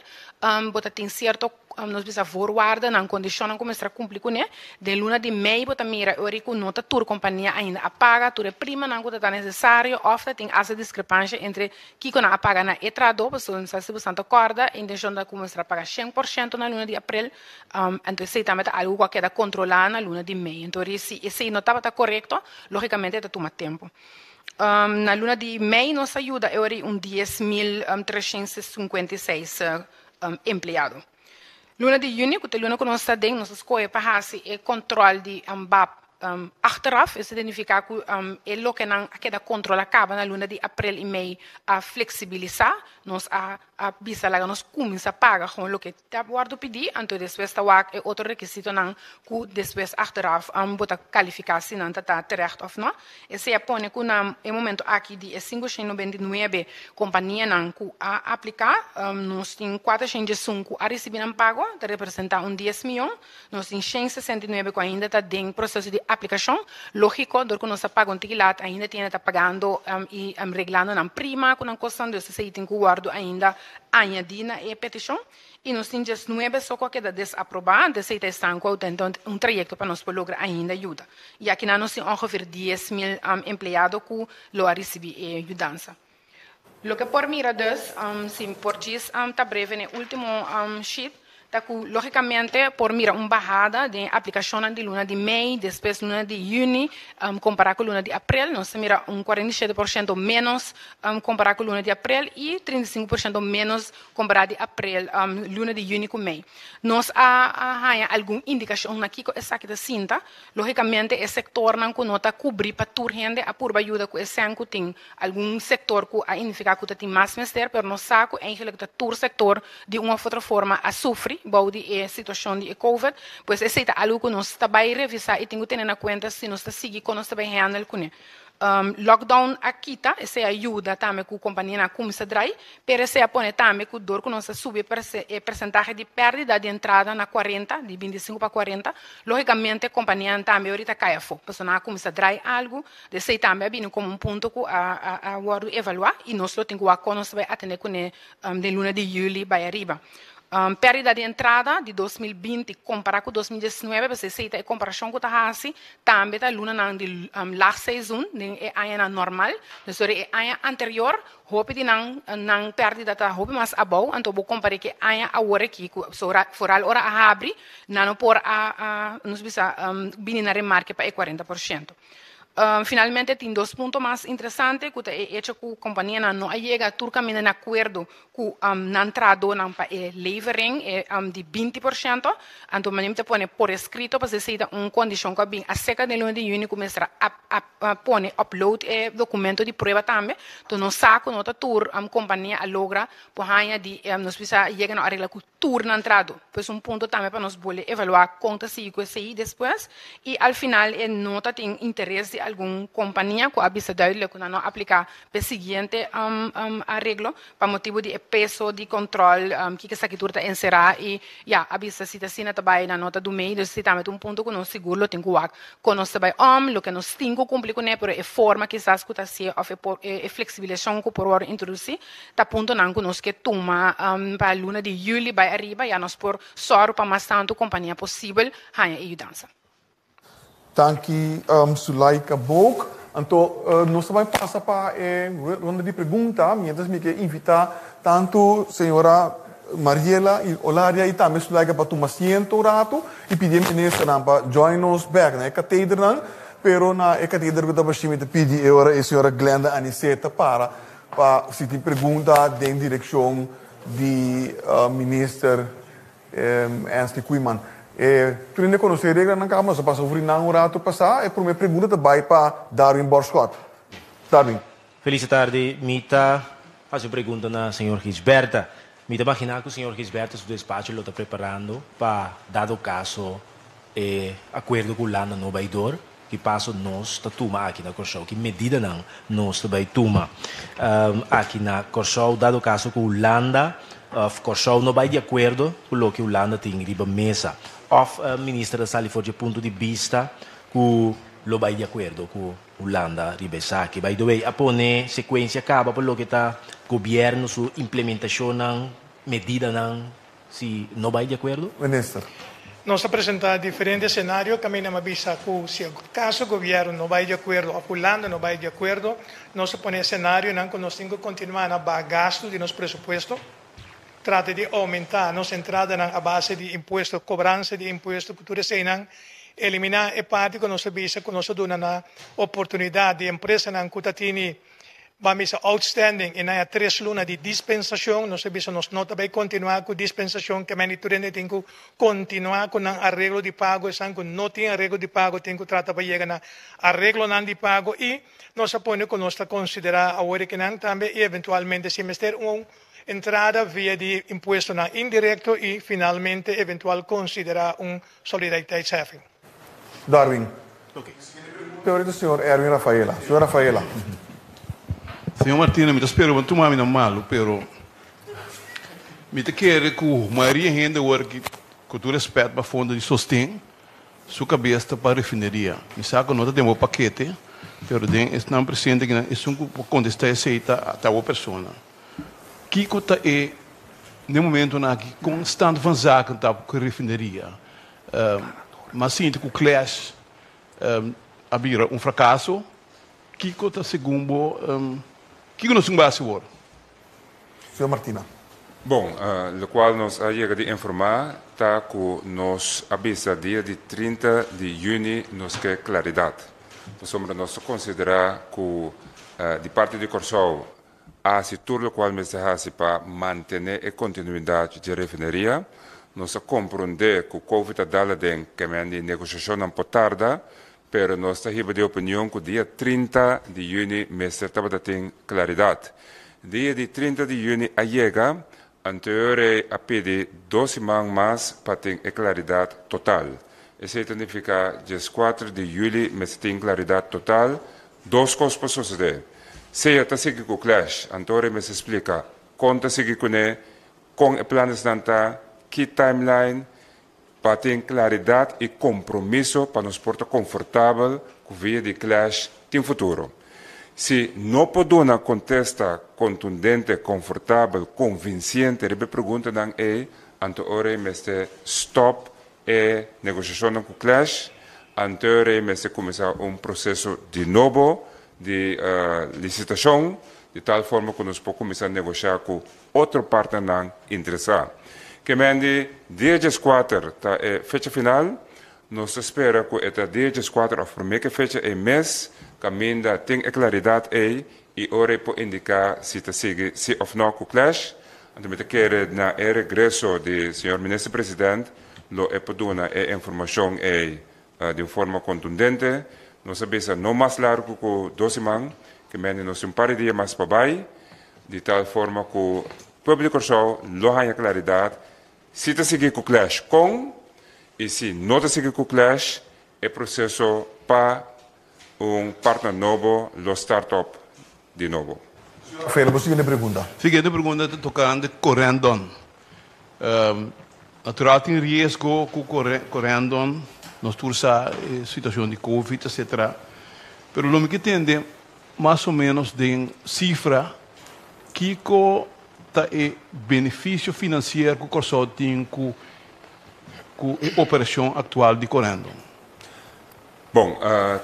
bo ta tin sierto, nos bisa, voorwaardennan, kondishonnan ku mester a kumpli kuné. Den luna di mei bo ta mira ora ku no ta tur kompania ainda a paga tur e primanan ku ta nesesario òf ta tin hasta diskrepansha entre kiko nan a paga na e trahadó, pasobra si bo ta kòrda, e intenshon ta ku mester a paga 100% na luna di aprel. Anto esei tambe ta algu ku a keda kontrolá na luna di mei. Anto si esei no tabata korekto, lógikamente ta tuma tempu. Na luna di mei nos a yuda e ora un 10.356 empleado. Luna di yüni, ku ta luna ku nos ta den, nos a skohe pa hasi e kontrol di BAP achteraf. Esei ta nifiká ku e loke nan a keda kontrolá kaba na luna di aprel i mei a fleksibilisá. Nos a bisa laga nos kuminsá paga gewoon loke ta wòrdu pidí, anto despues ta wak e otro rekisitonan ku despues achteraf bo ta kalifiká si nan ta terecht òf no. Esei a pone ku na e momento aki di e 599 kompanianan ku a apliká, nos tin 401 ku a risibí nan pago, ta representá un 10 mion. Nos tin 169 ku ainda ta den proseso di aplikashon. Lógiko, dor ku nos a paga un tiki lat, ainda tin ta pagando i reglando nan prima ku nan kosnan, dus esei tin ku wòrdu ainda añadí na e petishon. I nos tin 19 so ku a keda desaprobá, esei ta esnan ku un trayekto pa nos por logra ainda yuda. I aki nos tin ongeveer 10.000 empleado ku lo a risibí e yudansa. Loke por mira dus, si por djis ta breve na e último sheet, ta ku lógikamente por mira un bahada di aplikashon di luna di mei, despues luna di yüni, kompará ku luna di aprel, nos ta mira un 47% menos kompará ku luna di aprel i 35% menos kompará di aprel, luna di yüni ku mei. Nos a haña algun indikashon na kiko esaki ta sinta. Lógikamente e sektornan ku no ta kubrí pa tur hende a purba yuda ku esei ku tin algun sektor ku a identifiká ku tin mas mester, pero nos sa ku eigenlijk ta tur sektor di un òf otro forma a sufri bou di e situashon di e COVID, pues esei ta algu ku nos ta bai revisá i tin ku tene na kuenta si nos ta sigui kon nos ta bai handle kuné. Lockdown a kita, esei a yuda tambe ku kompanianan a kuminsá drai, pero esei a pone tambe ku dor ku nos a subi e porsentahe di pèrdida di entrada na 40, di 25 pa 40, lógikamente kompanianan tambe ahorita kai afó, pasobra nan a kuminsá drai algu, esei tambe a bini komo un punto ku a wòrdu evaluá i nos lo tin ku wak kon nos ta bai atendé kuné den luna di yüli bai ariba. Pèrdida di entrada di 2020 kompará ku 2019, pasobra esei ta e komparashon ku ta hasi, tambe ta lunanan di laagseizoen, den e añanan normal. Dus e aña anterior, hopi di nan pèrdida ta hopi mas abou, anto bo kompará ku e aña awor aki, ku vooral ora a habri, nan no por a nos bisa bini na remarke pa e 40%. Finalmente tin dos punto mas interesante, ku ta e echo ku kompanianan no a yega tur kaminda na akuerdo ku nan trahadónan pa e levering di 20%, anto manera mi ta pone por eskrito pasobra esei ta un kondishon ku a bin aserka den luna di yüni ku mester a pone upload e dokumento di prueba tambe. Entonces nos sa ku no ta tur kompania a logra por haña di nos bisa yega na aregla ku tur nan trahadó. Pues un punto tambe pa nos bolbe evaluá kon ta sigui ku esei despues i al final e no ta tin interes di algun kompania ku a bisa duidelijk ku nan no apliká p'e siguiente areglo pa motibu di e peso di kòntròl kiko esaki tur ta enserá i ya a bisa si ta asina ta bai nan no ta dumei. Dus si tambe ta un punto ku nos sigur lo tin ku wak kon nos ta bai om, loke nos tin ku kumpli kuné pero e forma kisas ku ta hasié òf e fleksibilashon ku por wòrdu introdusí ta puntonan ku nos ke tuma pa luna di yüli bai ariba ya nos por sòru pa mas tantu kompania posibel haña e yudansa. Danki Sulaika Book. Anto nos ta bai pasa pa e ronda di pregunta, mientras mi ke invita tantu señora Mariela y Olaria y tambe Sulaika pa tuma asiento un rato y pidi e ministernan pa join nos bek na e katedernan, pero na e kateder ku ta bashí mi ta pidi e ora e señora Glenda Aniceta para pa si tin pregunta den direkshon di minister Ernst Koeiman. E tur hende konosé e reglanan kaba, nos a pasa over di nan un ratu pasá. E promé pregunta ta bai pa Darwin Borschot. Darwin. Felis tardi. Mi ta hasi un pregunta na señor Gisberta. Mi ta imaginá ku señor Gisberta su despacho lo ta preparando pa dado kaso e akuerdo ku Hulanda no bai dor, ki paso nos ta tuma aki na Kòrsou, ki medidanan nos ta bai tuma aki na Kòrsou dado kaso ku Hulanda òf Kòrsou no bai di akuerdo ku loke Hulanda tin riba mesa òf minister ta sali for dje punto di bista ku lo bai di akuerdo ku Hulanda riba esaki. By the way, a pone sekuensia kaba pa loke ta gobièrnu su implementashonnan, medidanan Si no bai di akuerdo? Minister. Nos a presenta diferente scenario caminda mi a bisa cu si acaso gobierno no bay di acuerdo of Hulanda no bay di acuerdo, nos a pone scenarionan cu nos tin cu continua na baha gasto di nos presupuesto, trata di aumenta nos entradanan a base di impuesto, cobransa di impuesto cu tur eseynan, elimina e parti cu nos a bisa cu nos a duna na oportunidad di empresanan cu ta tini Ban bisa outstanding i nan a tres luna di dispensashon. Nos a bisa nos no ta bai kontinuá ku dispensashon ke mende tur hende tin ku kontinuá ku nan areglo di pago. Esnan ku no tin areglo di pago tin ku trata pa yega na areglonan di pago i nos a pone ku nos ta konsiderá awor e kinan tambe i eventualmente si mester un entrada via di impuestonan indirekto i finalmente eventual konsiderá un solidariteitsheffing. Darwin. Teoria di señor Erwin Rafaela. Señor Rafaela. Señor Martina, mi ta spera bo no tuma mi na malu, pero mi ta kere ku mayoria hende awor ki, ku tur respet pa fondo di sosten, su kabes ta pa refineria. Mi sa ku no ta den bo pakete, pero den esnan presente akinan, esun ku por kontestá esei ta ta bo persona. Kiko ta e, den momentonan aki, kon stand van zaken ta ku refineria? M'a sinti ku Clash a bira un frakaso. Kiko ta segun bo, kiko nos tin ku hasi awor? Señor Martina. Bon, lokual nos a yega di informá ta ku nos a bisa dia di 30 di yüni nos ke klaridat. Pasobra nos ta konsiderá ku di parti di Kòrsou a hasi tur lokual mester hasi pa mantené e kontinuidat dje refineria. Nos a komprondé ku Covid a dal aden kemen di negoshashonnan por tarda, pero nos ta hiba di opinion ku dia 30 di yüni mester tabata tin klaridat. Dia di 30 di yüni a yega, anteor a pidi dos siman mas pa tin e klaridat total. Esei ta nifiká 14 di yüli mester tin klaridat total. Dos kos por sosodé. Sea ta sigui ku Clash, anto mester splika kon ta sigui kuné, kon e planesnan ta, ki timeline, pa tin klaridat i kompromiso pa nos por ta konfortabel ku via di Clash tin futuro. Si no por duna kontesta kontundente, konfortabel, konvinsente riba e preguntanan ei, anto ora mester stòp e negoshashonnan ku Clash, anto ora mester kuminsá un proseso di nobo di lisitashon, di tal forma ku nos por kuminsá negoshá ku otro partnernan interesá. Ke men di dia 14 ta e fecha final, nos ta spera ku e ta dia 14 òf promé ku e fecha ei mes kaminda tin e klaridat ei i ora ei por indiká si ta sigui si òf nò ku Clash. Anto mi ta kere na e regreso di señor Minister President lo e por duna e informashon ei di un forma kontundente. Nos a bisa no mas largu ku dos siman, ke mende nos tin un par di dia mas pa bai, di tal forma ku pueblo di Kòrsou lo haña klaridat si ta sigui ku Clash kon i si no ta sigui ku Clash e proseso pa un. partner nobo lo start up di nobo. Rafael, bo siguiente pregunta. Siguiente pregunta ta tocante Corendon. Natural tin riesgo cu Corendon, nos tur sa e situacion di Covid etc. Pero lo mi ke tende mas o menos den cifra kico ta e beneficio financiero cu Corsou tin cu cu e operacion actual di Corendon. Bon,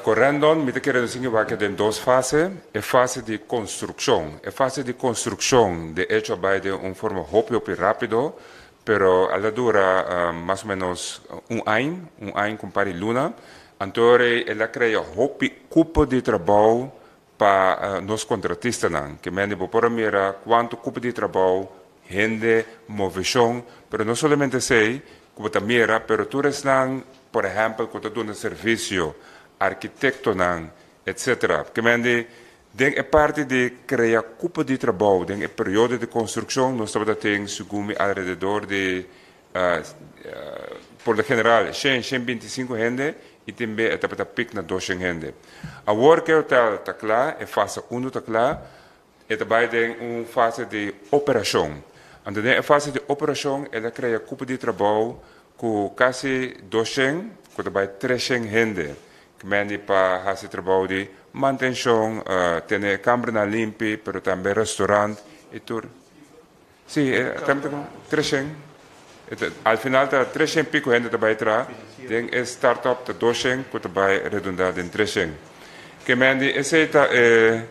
Corendon mi ta kere nos tin ke wak den dos fase, e fase di construccion. E fase di construccion de hecho a bay den un forma hopi hopi rapido, pero a la dura mas o menos un añ, un añ cu un par di luna. Anto ora el a crea hopi cupo di trabou pa nos kontratistanan, ke mende bo por a mira kuantu kupo di trabou, hende, moveshon, pero no solamente esei ku bo ta mira, pero tur esnan, por ehèmpel, ku ta duna servisio, arkitektonan, etsetera. Ke mende den e parti di krea kupo di trabou den e periodo di konstrukshon nos tabata tin segun mi alrededor di Por lo general shen, shen binti sinku hende i tin be e tabata pik na doshen hende. Awor ku e hotel ta kla, e fase unu ta kla, e ta bai den un fase di operashon. Anto den e fase di operashon el a krea kupo di trabou ku kasi doshen ku ta bai treshen hende. Kmendi pa hasi trabou di mantenshon, tene e kambernan limpi, pero tambe restaurant i tur. Sí, e tempo ta como 300. Al final ta 300 pico hende ta bay tra. Den e start-up ta 200 cu ta bay redunda den 300. Ke men di esey ta e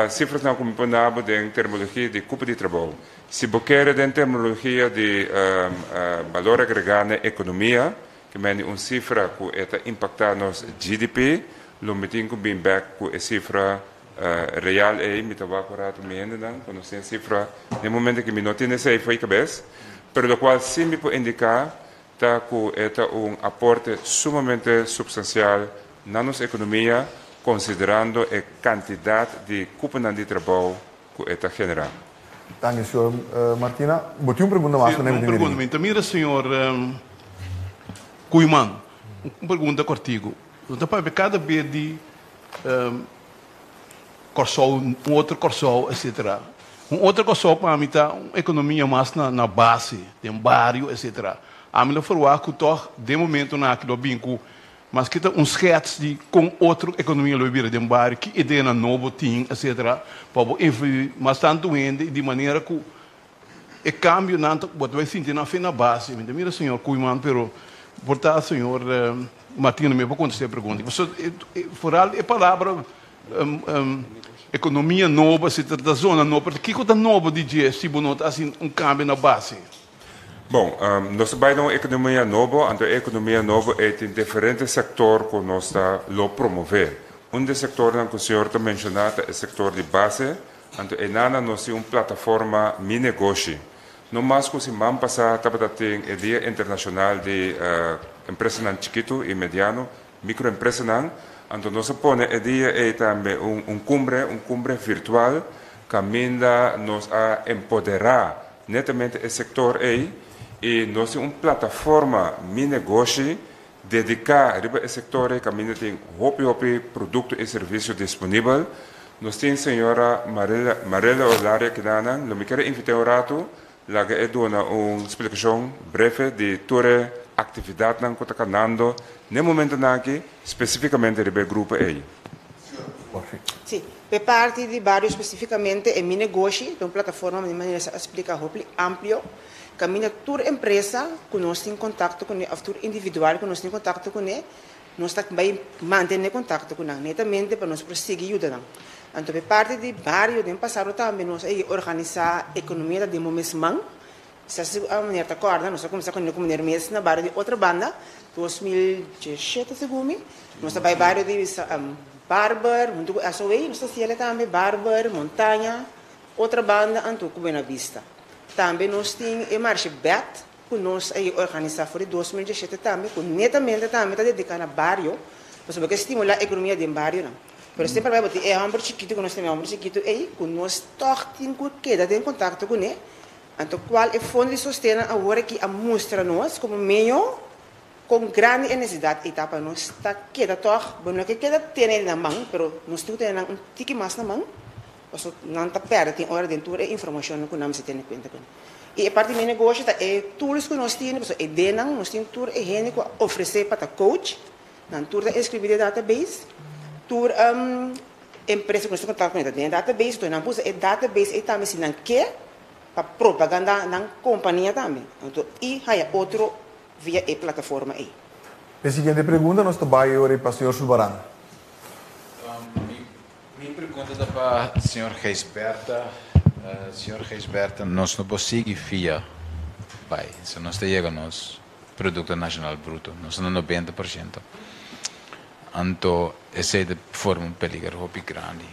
cifrasnan cu mi por nabo den terminologia di cupo di trabou. Si bo kere den terminologia di balor agrega na economia, ke men di un cifra cu e ta impacta nos GDP, lo mi tin cu bin bek cu e cifra Real ei mi ta wak un rato mi hendenan ku nos tin e sifra den momento ki mi no tin esei fo'i kabes, pero lokual si mi por indiká ta ku e ta un aporte sumamente supstansial na nos ekonomia konsiderando e kantidat di kuponan di trabou ku e ta generá. Danki señor Martina. Bo tin un pregunta mas ku mi tin mira? Mi ta mira señor Koeiman. Un pregunta kòrtiku. No ta papia kada bes di Kòrsou, un otro Kòrsou, etcetera. Un otro Kòrsou pa mi ta un ekonomia mas na base, den bario, etcetera. Ami lo ferwagt ku tòg den momentonan aki lo bin ku maske ta un skèts di kon otro ekonomia lo bira den bario, ki ideanan nobo tin, etcetera, pa bo influí mas tantu hende i di manera ku e kambionan ta bo ta bai sinti nan fe na base. Mi ta mira señor Koeiman, pero por ta señor Martina mi por kontestá e pregunta. Pasobra foral e palabra ekonomia nobo si ta ta zona nobo, pero kiko ta nobo di dje si bo no ta hasi un kambio na base? Bon, nos ta bai na un ekonomia nobo, anto e ekonomia nobo ei tin diferente sektor ku nos ta lo promové. Un di e sektornan ku señor ta menshoná ta e sektor di base, Anto enana nos tin un plataforma Mi Negoshi. No mas ku siman pasá tabata tin e Dia Internashonal di Empresanan Chikitu i Mediano, Mikroempresanan. Anto nos a pone e dia ei tambe un un kumbre, un kumbre virtual, kaminda nos a empoderá netamente e sektor ei i nos tin un plataforma Mi Negoshi Dediká riba e sektor ei kaminda tin hopi hopi produkto i servisio disponibel. Nos tin señora Marella Olaria kinanan. Lo mi kere invit'é un ratu laga e duna un splikashon breve di tur e aktividatnan ku ta kanando n'e momentunan aki spesifikamente riba e grupo ei. Sí, p'e parti di bario spesifikamente e Mi Negoshi ta un plataforma di manera sa a splika hopi amplio Kaminda tur empresa ku nos tin kontakto kuné òf tur individual ku nos tin kontakto kuné, nos ta bai mantené kontakto ku nan, netamente pa nos por sigui yuda nan. Anto p'e parti di bario den pasado tambe nos a organisá Ekonomia ta den bo mes man. Sa si a meneer ta kòrda, nos a kuminsá kuné ku meneer mes na bario di Otrabanda, 2017 segun mi. Nos ta bai bario di Barber huntu ku SOA, nos ta hasiel tambe, Barber, Montaña, Otrabanda anto ku Buena Vista. Tambe nos tin e marshe bèt ku nos a organisá for di 2017 tambe ku netamente tambe ta dediká na bario pasobra ke stimulá ekonomia den barionan. Pero semper bai bo tin e hòmber chikitu ku nos tin e hòmber chikitu ei ku nos tòg tin ku keda den kontakto kuné anto kual e fondo di sostennan awor aki a mustra nos komo medio. Kon grandi e nesesidat ei ta pa nos ta keda tòg, bo no ke keda tene na man, pero nos tin ku tene nan un tiki mas na man, pasobra nan ta pèrdè tin ora den tur e informashonnan ku nan mester tene kuenta kuné. I e parti di mi negoshi ta e tools ku nos tin, pasobra e denan nos tin tur e hende ku a ofresé pa ta coach, nan tur ta inskribí den e database, tur empresa ku nos ta kontakto kuné ta den e database, entonces nan por usa e database ei tambe si nan ke pa propagandá nan kompania tambe, anto i haña otro via e plataforma ei. E siguiente pregunta nos ta bai ora pa señor Sulbaran. Mi pregunta ta pa señor Gijsbertha. Señor Gijsbertha, nos no por sigui fia bai, so nos ta yega nos Producto Nacional Bruto, nos ta na 90%. Anto esei ta forma un peliger hopi grandi.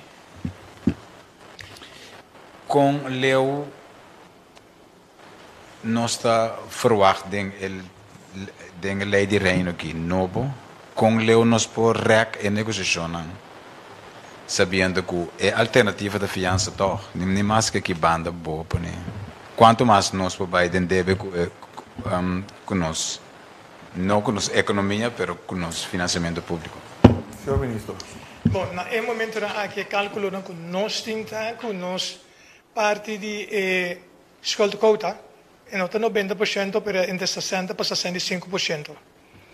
Kon leu Nos ta verwagt den e den e ley di Reino aki nobo con leu nos por rek e negociacionnan sabiendo cu e alternativa ta fiansa toch ni ni maske ki banda bo pone cuanto mas nos por bay den debe cu e cu nos no cu nos economia pero cu nos financiamento publico. Señor Ministro. Bon, na e momentonan aki e calculonan cu nos tin ta cu nos parti di e Schuldquota e no ta 90%, pero entre 60 pa 65%.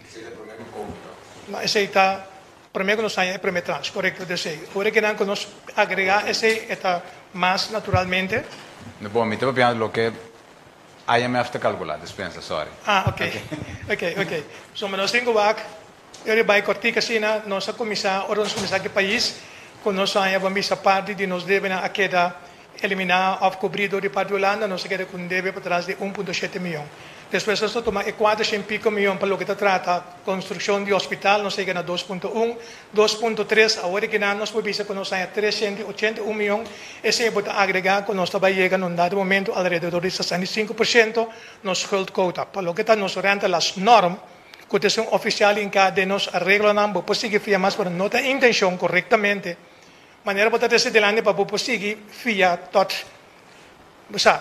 Esei ta promé ku Covid to? No, esei ta promé ku nos haña e promé tranche, korekto di esei. Ora ku nan ku nos agregá esei e ta mas naturalmente. No, bon, mi ta papiando loke IMF ta kalkulá, dispensa, sorry. Ah, ok, ok, ok. So, nos tin ku wak, e ora bai kòrtik asina, nos a kuminsá, ora nos kuminsá ku e pais, ku nos haña bo a misa parti di nos debenan a keda Eliminá òf kubrí dor di parti Hulanda, nos a keda ku un debe patras di 1.7 mion. Despues nos ta tuma e 400 piko mion pa loke ta trata konstrukshon di hospital, nos a yega na 2.1, 2.3, awor di kinan nos por bisa ku nos haña 381 mion, esei bo ta agregá ku nos ta bai yega na un dado momento alrededor di 65% nos schuldquota. Pa loke ta nos renta las norm ku ta esun ofisial hinká den nos areglonan, bo por sigui fia mas pero no ta intenshon korektamente. Manera bo ta trese delante pa bo por sigui fia tot bo sa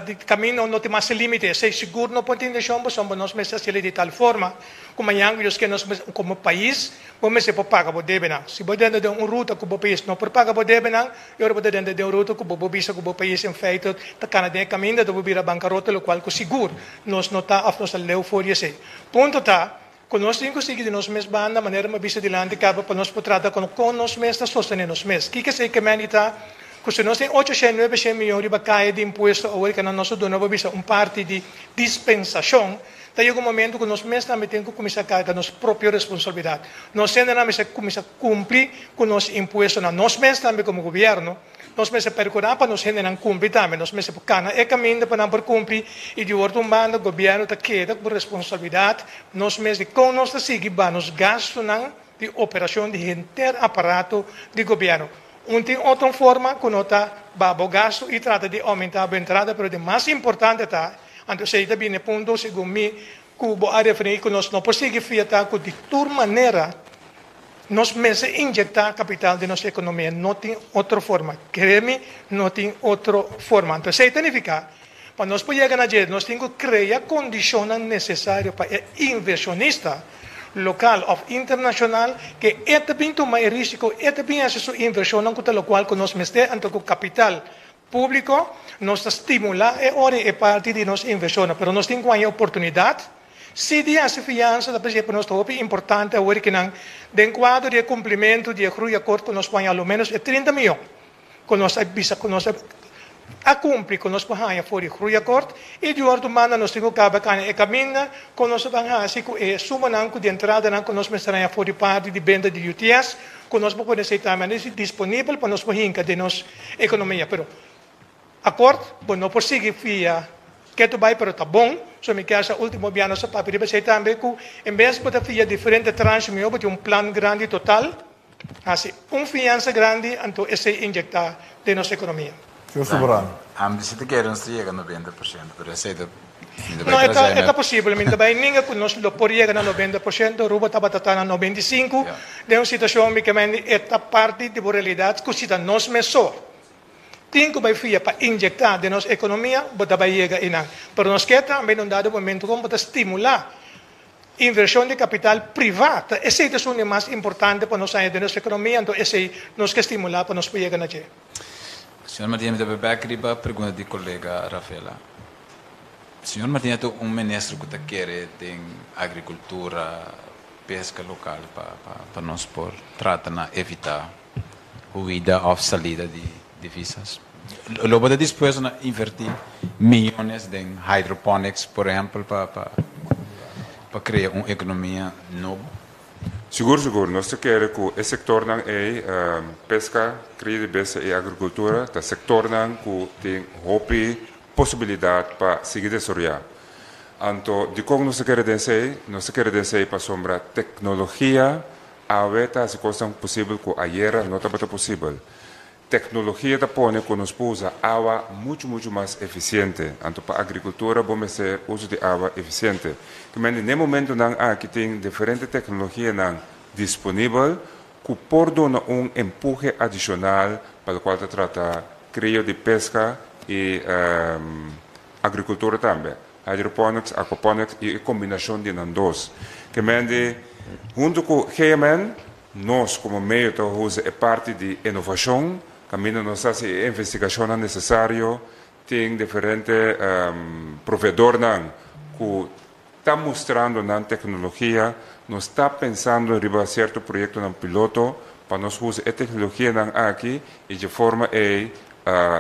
di camino no tin mas limite. Esey sigur no por tin intencion pasobra nos mester haciel di tal forma cu mañan cu Dios kier nos como pais bo mester por paga bo debenan. Si bo denter den un ruta cu bo pais no por paga bo debenan y ora bo ta denter den un ruta cu bo por bisa cu bo pais en feite ta cana den e caminda ta bo bira bancarota locual cu sigur nos no ta of nos ta leu for di esey. Punto ta Ku nos tin ku sigui di nos mes banda, manera mi a bisa dilanti kaba, pa nos por trata kon kon nos mes ta sostené nos mes. Kiko esei ke men di ta? Ku si nos tin 800, 900 mion riba kaya di impuesto awor ke nan nos a duna bo bisa un parti di dispensashon, ta yega un momento ku nos mes tambe tin ku kuminsá karga nos propio responsabilidat. Nos hendenan mester kuminsá kumpli ku nos impuestonan. Nos mes tambe komo gobièrnu. Nos mester percura pa nos hendenan cumpli tambe. Nos mester por cana e caminda pa nan por cumpli y di otro un banda gobierno ta keda cu responsabilidad nos mes di con nos ta sigui ba nos gastonan di operacion di henter aparato di gobierno. Un tin otro forma cu no ta ba bo gasto y trata di aumenta bo entrada pero di mas importante ta, anto esey ta bini e punto segun mi cu bo a referi cu nos no por sigui fiata cu di tur manera Nos mester inyecta capital den nos economia, no tin otro forma. Cree mi, no tin otro forma. Anto esey ta nifica, pa nos por yega na dje, nos tin cu crea condicionnan necesario pa e inversionista local of internacional ke e ta bin tuma e risico, e ta bin haci su inversionnan cu ta locual cu nos mester, anto cu capital publico nos ta stimula e ora e parti di nos inversionnan. Pero nos tin cu haña oportunidad. Si di hasi fiansa ta p'esei pa nos ta hopi importante awor ki nan den kuadro di e kumplimentu di e groeiakkoord ku nos por haña a lo ménos e 30 mion ku nos a bisa ku nos a kumpli ku nos por haña for di groeiakkoord i di otro banda nos tin ku kaba kana e kaminda ku nos ta ban hasi ku e sumanan ku di entradanan ku nos mester haña for di parti di benta di UTS ku nos por pone esei tambe disponibel pa nos por hinka den nos ekonomia pero Akort, bo no por sigui fia ketu bai pero ta bon, so mi kier sa ultimo bia nos a papia riba esei tambe ku en bes bo ta fia diferente tranche mihó bo tin un plan grandi total, hasi un fiansa grandi anto esei inyekta den nos ekonomia. Señor Soberano. Ami si ta kere nos ta yega 90%, pero esei ta mi ta No, bai e ta tras e ta posibel, mi ta bai ninga ku nos lo por yega na 90%, Aruba tabata ta na 95, den un situashon mi ke mende e ta parti di bo realidat ku si ta nos mes so. Tin ku bai fia pa injektá den nos ekonomia, bo ta bai yega einan. Pero nos ke tambe na un dado momento kon bo ta stimulá Invershon di kapital privá ta esei ta esun di mas importante pa nos haña den nos ekonomia, anto esei nos ke stimulá pa nos por yega na dje. Señor Martina, mi ta bek riba pregunta di kolega Rafaela. Señor Martina ta un minister ku ta kere den agrikultura, peska lokal pa pa nos por trata na evitá huida òf salida di divisas. Lo bo ta dispuesto na invertí miyones den hydroponics, por ehèmpel, pa pa pa krea un ekonomia nobo? Sigur, sigur. Nos ta kere ku e sektornan ei, peska, kria di bestia i agrikultura, ta sektornan ku tin hopi posibilidat pa sigui desaroyá. Anto, dikon nos ta kere den esei? Nos ta kere den esei pasobra teknologia awe ta hasi kosnan posibel ku ayera no tabata posibel. Teknologia ta pone ku nos por usa awa muchu muchu mas efisiente. Anto pa agrikultura bo mester uso di awa efisiente. Kimente n'e momentunan aki tin diferente teknologianan disponibel ku por duna un empuhe adishonal pa lokual ta trata krio di peska i agrikultura tambe, hydroponics, aquaponics i e kombinashon di nan dos. Kimente huntu ku GMN Nos komo medio ta usa e parti di inovashon, kaminda nos ta hasi e investigashonnan nesesario, tin diferente proveedornan ku ta mustrando nan teknologia, nos ta pensando riba sierto proyektonan piloto pa nos usa e teknologianan aki i dje forma ei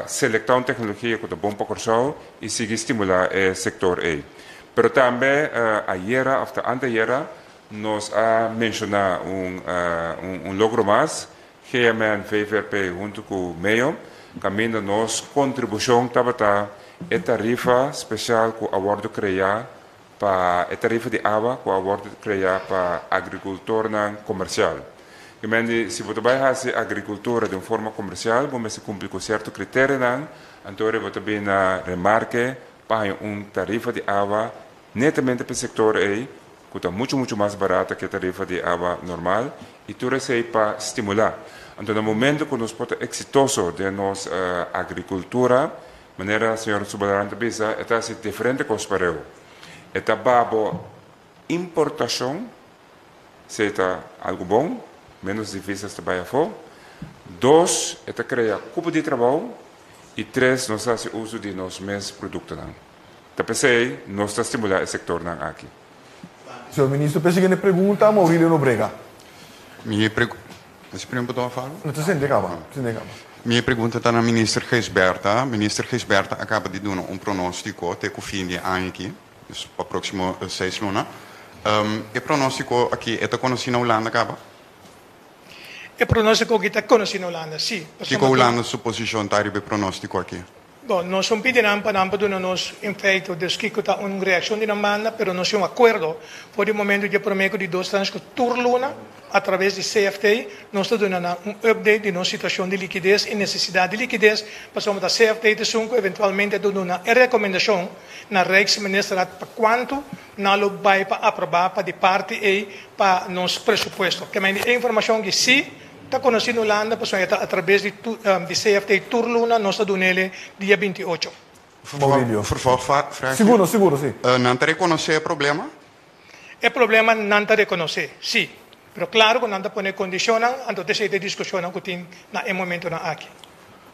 selektá un teknologia ku ta bon pa Kòrsou i sigui stimulá e sektor ei. Pero tambe ayera òf ta anteayera Nos a menshoná un un logro mas, GMN VVRP huntu ku meo, kaminda nos kontribushon tabata e tarifa spesial ku a wòrdu kreá pa e tarifa di awa ku a wòrdu kreá pa agrikultornan komersial. Kimendi si bo ta bai hasi agrikultura den forma komersial bo mester kumpli ku sierto kriterianan, anto bo ta bin na remarke pa haña un tarifa di awa Netamente p'e sektor ei, ku ta muchu muchu mas barata ku e tarifa di awa normal, i tur esei pa stimulá. Anto na momento ku nos por ta eksitoso den nos agrikultura, manera señor Subalarán ta bisa, e ta hasi diferente kos pareu. E ta baha bo importashon, esei ta algu bon, ménos divisas ta bai afó. Dos, e ta krea kupo di trabou. I tres, nos ta hasi uso di nos mes produktonan. Ta p'esei nos ta stimulá e sektornan aki. Señor Minister, p'e siguiente pregunta, Maurilio Nobrega. Mi pregu, Mester prima botón of algo? No, ta sende kaba, ta sende kaba. Mi pregunta ta na Minister Gijsbertha. Minister Gijsbertha a kaba di duna un pronóstiko te ku fin di e aña aki, dus pa próksimo seis luna. E pronóstiko aki e ta konosí na Hulanda kaba? E pronóstiko aki ta konosí na Hulanda, sí. Kiko Hulanda su posishon ta riba e pronóstiko aki? Bon, nos un pidi nan pa nan por duna nos in feito dus kiko ta un reakshon di nan banda, pero nos tin un akuerdo for di momento dje promé ku di dos trans ku tur luna a traves di CFT nos ta duna nan un update di nos situashon di likides i nesesidat di likides pasobra ta CFT ta esun ku eventualmente ta duna e rekomendashon na Rijksministerraad pa kuantu nan lo bai pa aprobá pa di parti ei pa nos presupuesto. Kemey e informashon ki si Ta konosí na Hulanda pasobra e ta atrabes di di CFT tur luna nos ta dun'el dia 28. Maurilio. Vervolgvraag. Siguro, siguro, si. Nan ta rekonosé e problema? E problema nan ta rekonosé, si. Pero klaro ku nan ta pone kondishonnan, anto ta esei ta e diskushonnan ku tin na e momentonan aki.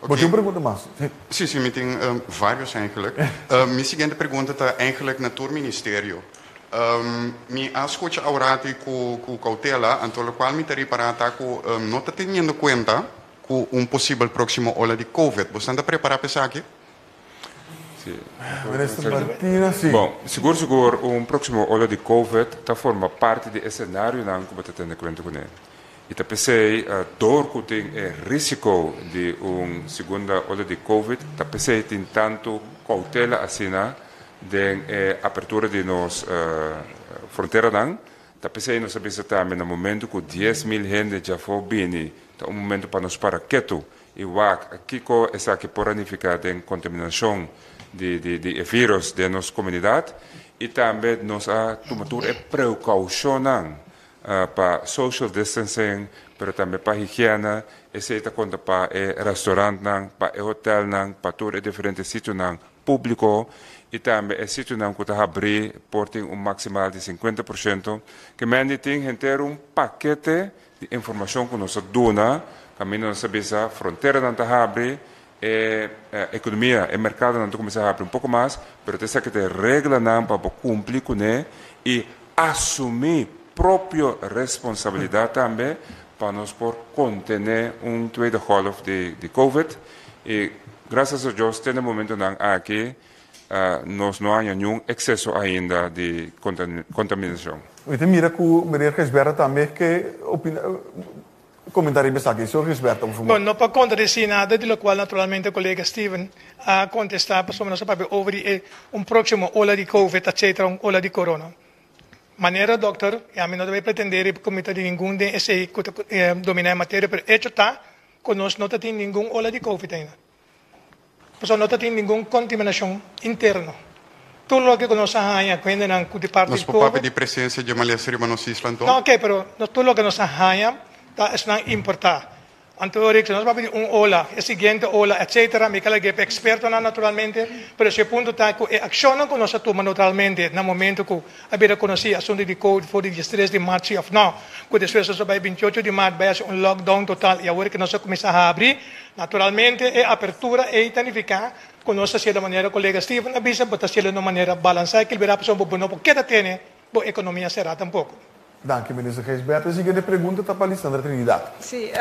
Bo tin un pregunta mas? Si. Si, si, mi tin varios eigenlijk. Mi siguiente pregunta ta eigenlijk na tur ministerio. Mi a skucha awrati ku ku koutela, anto lokual mi ta ripará ta ku no ta teniendo kuenta ku un posibel próksimo ola di Covid. Bosan ta prepará pa esaki? Si. Minister Martina, si. Bon, sigur sigur un próksimo ola di Covid ta forma parti di e senarionan ku bo ta tene kuenta kuné. I ta p'esei dor ku tin e risiko di un segunda ola di Covid, ta p'esei tin tantu koutela asina Den e apertura di nos fronteranan, ta p'esei nos a bisa tambe na momento ku 10,000 hende djafó bini, ta un momento pa nos para ketu i wak kiko esaki por a nifiká den kontaminashon di di e vírus den nos komunidat. I tambe nos a tuma tur e preukoushonnan pa social distancing, pero tambe pa higiena, esei ta konta pa e restaurantnan, pa e hotelnan, pa tur e diferente sitionan. públiko i tambe e sitionan ku ta habrí por tin un maksimal di 50%. Ke men di tin henter un pakete di informashon ku nos a duna, kaminda nos a bisa fronteranan ta habri, e ekonomia, e merkadonan ta kuminsá habri un poko mas, pero ta esaki ta e reglanan pa bo kumpli kuné i asumí propio responsabilidat tambe pa nos por kontené un tweede golf di di covid. I grasias a Dios te na e momentonan aki nos no haña niun ekseso ainda di kontaminashon. Mi ta mira ku meneer Gijsbertha tambe ke opina Comenta riba esaki, señor Gisberto, por favor. Bon, no pa contradeci nada di locual naturalmente colega Steven a contesta, pasobra nos a papia over di e un proximo ola di covid, etcetera, un ola di corona. Manera dokter, y ami no ta bay pretende riba cu mi ta di ningun den esey cu ta domina e materia, pero hecho ta cu nos no ta tin ningun ola di covid ainda. Pasobra no ta tin ningun kontaminashon interno. Tur loke ku nos a haña ku hendenan ku di parti Nos di por papia COVID. di presensia dje malesa riba nos isla anto? No, oke, pero no tur loke nos a haña ta esnan importá. Anto Rick, si nos papia di un ola, e siguiente ola, etcetera, mi ka lag'é pa ekspertonan naturalmente, pero si e punto ta ku e akshonnan ku nos a tuma naturalmente na momento ku a bira konosí asuntu di covid for di diestres di mart si òf nò, ku despues nos a bai bintiocho di mart bai hasi un lockdown total i awor ke nos a kuminsá habri, Naturalmente e apertura ei ta nifiká ku nos ta hasié manera kolega Steven a bisa, bo ta hasié na un manera balansá, ekilibrá pasobra bo no por keda tene bo ekonomia será tampoko. Danki Minister Gijsbertha. E siguiente pregunta ta pa Lisandra Trinidad. Sí,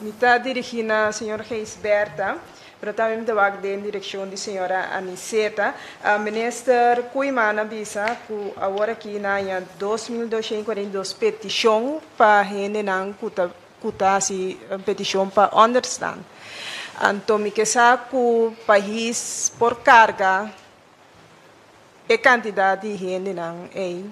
mi ta dirigí na señor Gijsbertha, pero tambe mi ta wak den direkshon di señora Aniceta. Minister Koeiman a bisa ku awor aki nan haña 2242 petishon pa hendenan ku ta ku ta hasi petishon pa ònderstan. Anto mi ke sa ku pais por karga e kantidat di hendenan ei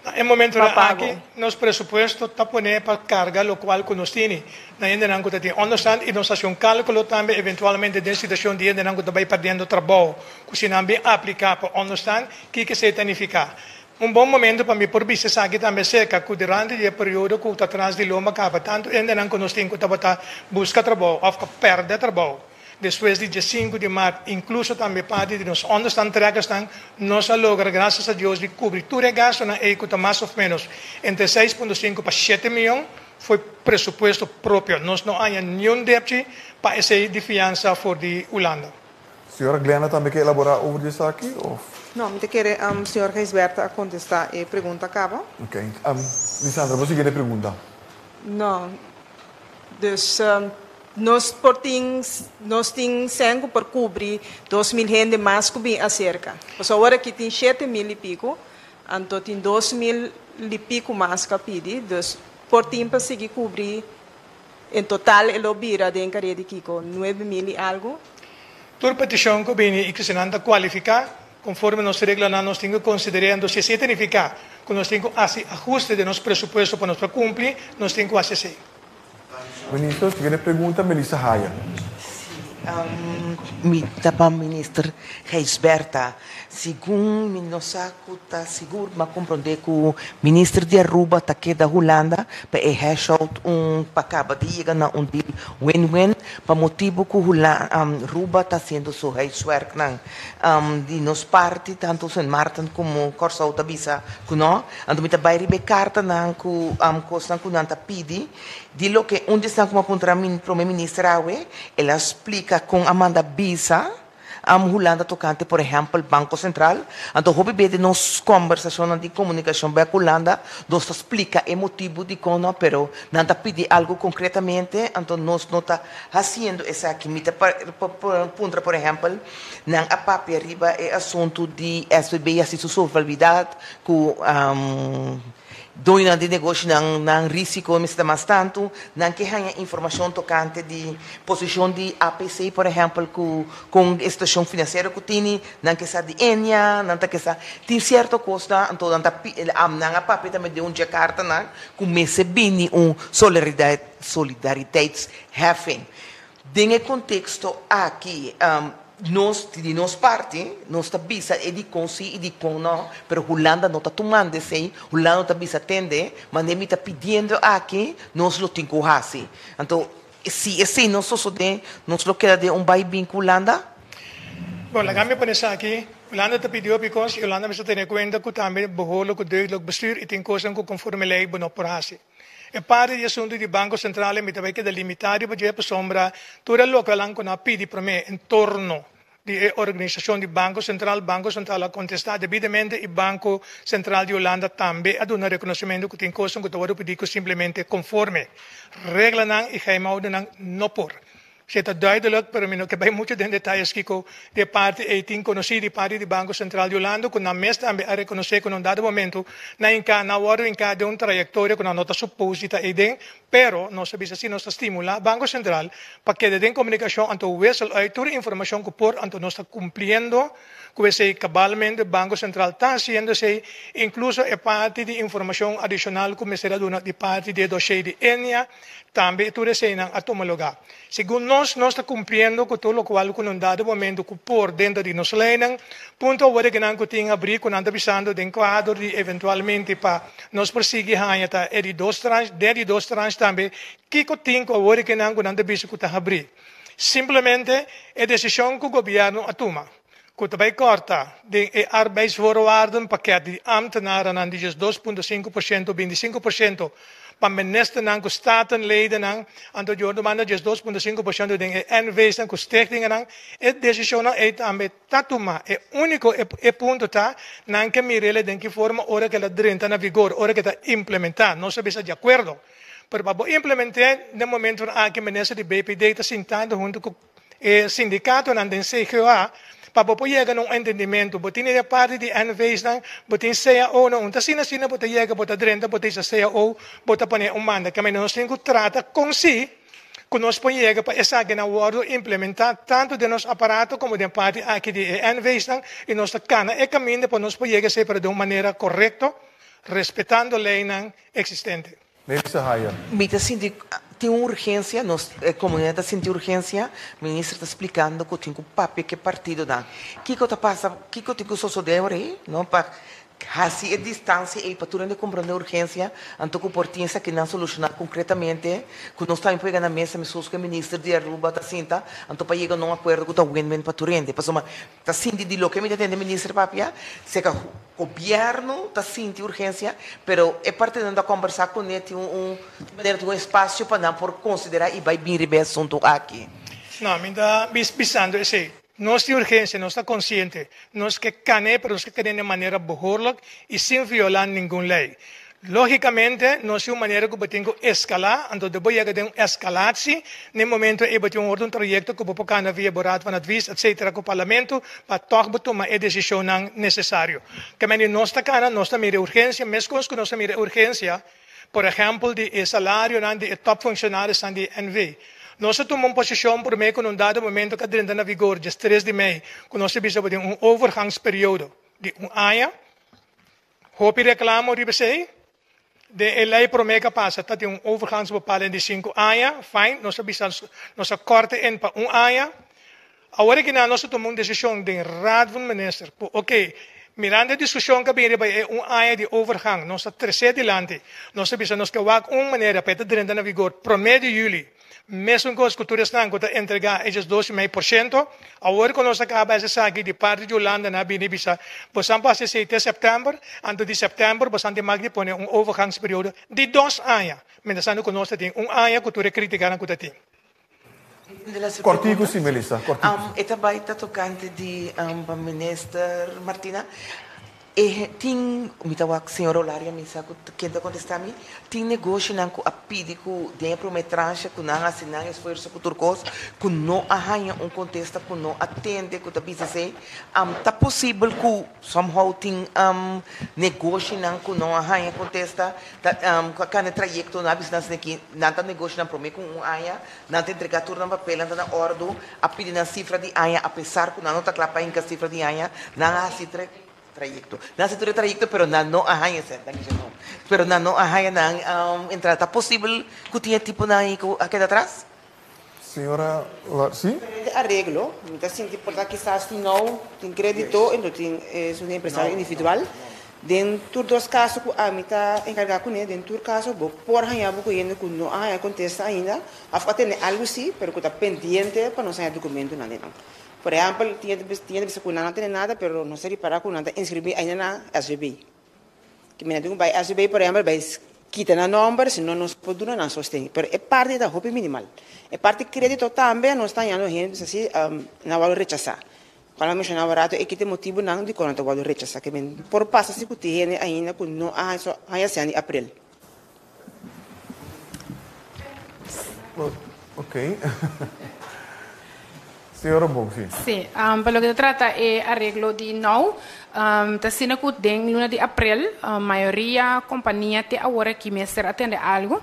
Na e momentonan pa pago. aki nos presupuesto ta pone pa karga lokual ku nos tini na hendenan ku ta tin ònderstan i nos hasi un kálkulo tambe eventualmente den situashon di hendenan ku ta bai perdiendo trabou ku si nan bin apliká pa ònderstan kiko esei ta nifiká. Un bon momento pa mi por bisa esaki tambe serka ku durante di e periodo ku ta tras di lomba kaba tantu hendenan ku nos tin ku tabata buska trabou òf ku a pèrdè trabou despues di diesinku di mart inkluso tambe parti di nos onderstandtrekkersnan nos a logra grasias a Dios di kubri tur e gastunan ei ku ta mas òf ménos entre 6.5 pa shete mion foi presupuesto propio nos no haña niun depchi pa esei di fiansa for di Hulanda. Señora Glenda tambe ke elaborá over di esaki of? No, mi ta kere señor Gijsbertha a kontestá e pregunta kaba. Ok. Lisandra, bo siguiente pregunta. No. Dus nos por tin, nos tin sèn ku por kubri 2000 hende mas ku bin aserka. Pasobra awor aki tin 7000 i piku, anto tin 2000 i piku mas ku a pidi. Dus por tin pa sigui kubri. En total e lo bira den kare di kiko? 9000 i algu? Tur petishon ku bini i ku si nan ta kualifiká, konforme nos reglanan nos tin ku konsider'é. Anto si esei ta nifiká ku nos tin ku hasi ahuste den nos presupuesto pa nos por kumpli, nos tin ku hasi esei. Minister, siguiente pregunta, Melissa Haya. Si, mi ta pa Minister Gijsbertha. Segun mi no sa ku ta sigur, m'a komprondé ku Minister di Aruba ta keda Hulanda pa e hash out un pa kaba di yega na un deal win-win pa motibu ku Aruba ta hasiendo su huiswerknan. Di nos parti tantu Sint Maarten komo Kòrsou ta bisa ku no. Anto mi ta bai riba e kartanan ku kosnan ku nan ta pidi. Di loke un di esnan ku m'a puntra Prome Minister awe, el a splika kon a manda bisa. Hulanda tokante por ehèmpel Banko Sentral. Anto hopi bes den nos kòmbersashonnan di komunikashon bèk Hulanda nos ta splika e motibu dikon no, pero nan ta pidi algu konkretamente anto nos no ta hasiendo esaki. Mi ta puntra por ehèmpel nan a papia riba e asuntu di SVB hasi su solvabilidat ku Doñonan di negoshinan nan risiko mester ta mas tantu, nan ke haña informashon tokante di posishon di APC por ehèmpel ku kon e situashon finansiero ku tini, nan ke sa di Ennia, nan ta ke sa tin sierto kosnan, anto nan ta nan a papia tambe den un dje kartanan ku mester bini un solidariteitsheffing. Den e konteksto aki nos di nos parti nos ta bisa e dikon si i dikon no, pero Hulanda no ta tumando esei, Hulanda no ta bisa tende, manera mi ta pidiendo aki nos lo tin ku hasi. Anto. Si esei no sosodé, nos lo keda den un bai bin ku Hulanda? Bon, laga mi pone esaki, Hulanda ta pidi hopi kos i Hulanda mester tene kuenta ku tambe behoorlijk ku deugdelijk bestuur i tin kosnan ku konforme lei bo no por hasi. E parti di asuntu di Banko Sentral mi ta bai keda limitá riba dje pasobra tur e lokelan ku nan a pidi promé en torno di e organisashon di Banko Sentral, Banko Sentral a kontestá debidamente i Banko Sentral di Hulanda tambe a duna rekonosementu ku tin kosnan ku ta wòrdu pidí ku simplemente konforme reglanan i geheimhoudennan no por. Si e ta duidelijk, pero mi no ke bai muchu den detayes kiko di e parti ei tin konosí di parti di Banko Sentral di Hulanda ku nan mes tambe a rekonosé ku na un dado momentu nan hinká, nan wòrdu hinká den un trayektoria ku nan no ta supos di ta ei den, pero nos a bisa si nos ta stimulá Banko Sentral pa keda den komunikashon anto wissel uit tur informashon ku por anto nos ta kumpliendo ku esei kabalmente. Banko Sentral ta hasiendo esei, inkluso e parti di informashon adishonal ku mester a duna di parti di e doshé di Ennia tambe tur eseinan a tuma lugá. Segun nos, nos ta kumpliendo ku tur lokual ku na un dado momento ku por dentro di nos leinan. Punto awor e kinan ku tin habrí ku nan ta bisando den kuadro di eventualmente pa nos por sigui haña ta e di dos transh, den e di dos transh tambe Kiko tin ku awor e nan ku nan ta bisa ku ta habrí? Simplemente e desishon ku gobièrnu a tuma, ku ta bai kòrta den e arbeidsvoorwaardenpakket di ámtenarennan di 12.5% 25% pa ministernan ku statenledennan, anto di otro banda 12.5% den e NV's-nan ku stichtingennan, e desishonnan ei tambe ta tuma. E úniko e punto ta, nan ke mir'el den ki forma ora ku el a drenta na vigor, ora ku e ta implementá. Nos a bisa di akuerdo. Pero pa bo implementé den momentonan aki minister di BPD ta sintando hunto ku e sindikatonan den CGOA pa bo por yega na un entendimento. Bo tin e parti di NV's-nan, bo tin CAO-nan, un ta asina asina bo ta yega, bo ta drenta, bo ta bisa CAO, bo ta pone un manda. Kemey nos tin ku trata kon si ku nos por yega pa esakinan wòrdu implementá tantu den nos aparato komo den parti aki di e NV's-nan i nos ta kana e kaminda pa nos por yega esei pero den un manera korekto, respetando leynan eksistente. Melissa Hayer. Mi ta sinti tin un urgensia, nos e komunidat ta sinti urgensia, minister ta splikando ku tin ku papia ku e partidonan. Kiko ta pasa, kiko tin ku sosodé ora ei, no, pa hasi e distansia ei pa tur hende komprondé urgensia, anto ku por tin esakinan solushoná konkretamente, ku nos tambe por yega na mesa meskos ku e minister di Aruba ta sinta, anto pa yega na un akuerdo ku ta win-win pa tur hende. Pasobra Ta sinti di loke mi ta tende minister papia, seka gobierno ta sinti urgencia, pero e partidonan ta combersa cune tin un manera tin un espacio pa nan por considera y bay bin riba e asunto aki. No, mi ta bisando esey. Nos tin urgencia, nos ta consciente. Nos ke cane, pero nos ke cane den manera behoorlijk y sin viola ningun ley. Lógikamente, no si un manera ku bo tin ku eskalá, anto de bo yega den un eskalatie, na e momento ei bo tin un otro trayekto ku bo por kana via bo Raad van Advies, etcetera, ku Parlamento, pa tòg bo tuma e desishonnan nesesario. Ke mende nos ta kana, nos ta mira e urgensia, meskos ku nos ta mira e urgensia, por ehèmpel, di e salarionan di e tòpfunshonariosnan di NV. Nos a tuma un posishon promé ku na un dado momento ku a drenta na vigor djes tres di mei, ku nos a bisa bo tin un overgangsperiodo di un aña. Hopi reklamo riba esei. Den e lei promé ku a pasa ta tin un overgangsbepaling di sinku aña. Fijn, nos a bisa nos a kòrta in pa un aña. Awor aki nan nos a tuma un desishon den Raad van Minister ku oke, mirando e diskushon ku a bin riba e un aña di overgang, nos a tres'é dilanti. Nos a bisa nos ke wak un manera pa e ta drenta na vigor promé di yüli. Mesun kos ku tur esnan ku ta entregá e 12,5%, awor ku nos a kaba es esaki di parti di Hulanda nan a bini bisa, bosan por hasi esei te sèptèmber, anto di sèptèmber bosan tin mag di pone un overgangsperiodo di dos aña, mientrastanto ku nos ta tin un aña ku tur e kritikanan ku ta tin. Kòrtiku si, Melissa, kòrtiku si. E ta bai ta tokante di pa Minister Martina. E tin, mi ta wak señor Olaria mi sa ku ken ta kontestá mi, tin negoshonan ku a pidi ku den e promé tranche ku nan hasi nan esfuerso ku tur kos, ku no a haña un kontesta, ku no a tende ku ta bisa esei. Ta posibel ku somehow tin negoshonan ku no a haña kontesta, ta ku a kanda e trayekto nan a bisa nan esaki, nan ta negoshonan promé ku un aña, nan ta entregá tur nan papelnan ta na òrdu, a pidi nan sifra di aña apesar ku nan no ta kla pa hinka sifra di aña, nan a hasi trayekto. Nan a hasi tur e trayekto pero nan no a haña sèn, danki Señor. Pero nan no a haña nan entrada. Ta posibel ku tin e tiponan ei ku a keda atras? Señora Lar, si? Diferente areglo, mi ta sinti por ta kisas tin nou tin kredito en lo tin esun empresario individual. Den tur dos kaso ku ami ta enkargá kuné, den tur kaso bo por haña bo ku hende ku no a haña kontesta ainda òf a tene algu sí pero ku ta pendiente pa nos haña dokumentonan di nan. Por ehèmpel, tin hende tin hende bisa ku nan no tene nada pero nos ta ripará ku nan ta inskribí ainda na SVB. Ke mester tin ku bai SVB por ehèmpel bai kita nan nòmber si no nos por duna nan sosten. Pero e parti ta hopi minimal. E parti krédito tambe nos ta hañando hende bisa sí nan wòrdu rechasá. Cual a menciona un rato e kite motibonan dicon nan ta wordo rechasa ke men por pasa si cu tin hende ainda cu no a haya sèn di april. Ok. Señora Bong, si. Si, pa loke ta trata e areglo di nou, ta asina cu den luna di april mayoria compania te awor aki mester atende algo.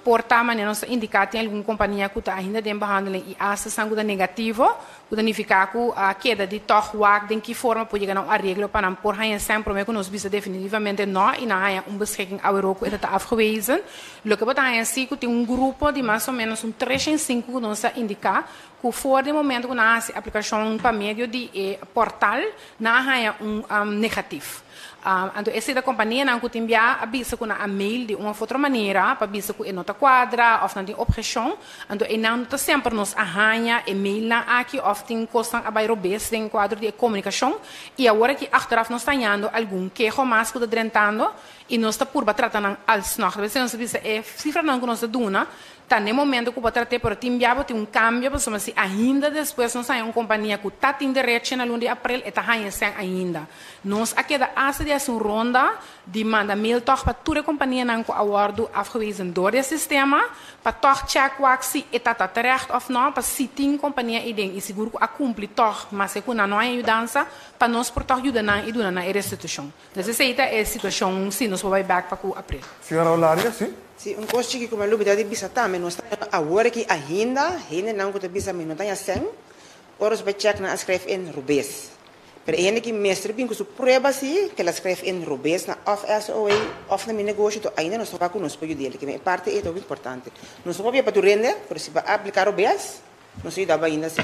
Por ta manera nos ta indiká tin algun kompania ku ta ainda den behandeling i asta esnan ku ta negativo, ku ta nifiká ku a keda di tòg wak den ki forma por yega na un areglo pa nan por haña sèn promé ku nos bisa definitivamente nò i nan haña un beschikking aweró ku e ta ta afgewezen. Loke bo ta haña si ku tin un grupo di mas o ménos un 305 ku nos a indiká ku for di momento ku nan a hasi aplikashon pa medio di e portal nan a haña un negatif. Anto esei ta kompanianan ku tin bia a bisa ku nan a mail di un òf otro manera pa bisa ku e no ta kuadra òf nan tin objeshon. Anto einan no ta semper nos a haña e mailnan aki òf tin kosnan a bai robes den kuadro di e komunikashon. I awor aki achteraf nos ta hañando algun keho mas ku ta drentando i nos ta purba trata nan alsnog. Ta bes nos ta bisa e sifranan ku nos ta duna Ta n'e momento ku bo trat'é, pero tin bia bo tin un kambio, pasobra si ainda despues nos haña un kompania ku ta tin derecho na luna di aprel, e ta haña sèn ainda. Nos a keda asta di hasi un ronda di manda mail tòg pa tur e kompanianan ku a wòrdu afgewezen dor di e sistema, pa tòg chèk wak si e ta ta terecht òf nò, pa si tin kompania eiden i sigur ku a kumpli tòg, maske ku nan no haña yudansa, pa nos por tòg yuda nan i duna nan e restitushon. Dus esei ta e situashon si nos por bai bek pa ku april. Señora Olaria, si? Si, un kos chiki ku mi a lubida di bisa tambe, nos ta awor aki ainda hendenan ku ta bisa mi no ta haña sèn, ora su bai chèk nan a skrèf en robes. Pero e hende ki mester bin ku su prueba si, ke el a skrèf en robes na òf SOA òf na mi negoshi, to ainda nos ta wak ku nos por yuda el. Ke e parti ei ta hopi importante. Nos no por papia pa tur hende, pero si bo a apliká robes, nos ta yuda bo ainda si.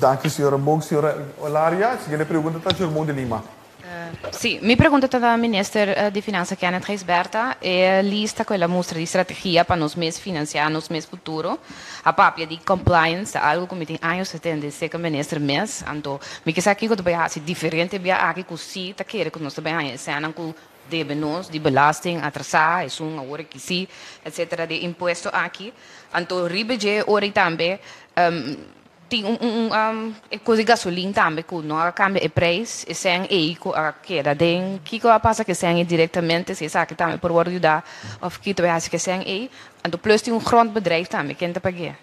Danki señora Mok. Señora Olaria, siguiente pregunta ta Jermon de Lima. Sí, mi pregunta ta na Minister di Finansa Kenneth Gijsbertha. E lista ku el a mustra di strategia pa nos mes finansiá nos mes futuro a papia di compliance, ta algu ku mi tin años ta tende serka Minister mes. Anto mi ke sa kiko ta bai hasi diferente bia aki ku sí ta kere ku nos ta bai haña esènan ku debe nos di belasting atrasá, esun awor aki sí, etcetera di impuesto aki. Anto riba dje ora i tambe Tin un un e kos di gasolin tambe ku no a kambia e preis, e sèn ei ku a keda den kiko a pasa ku e sèn ei direktamente, si esaki tambe por wòrdu yudá òf kiko ta bai hasi ku e sèn ei. Anto plus tin un grondbedrijf tambe, ken ta pag'é?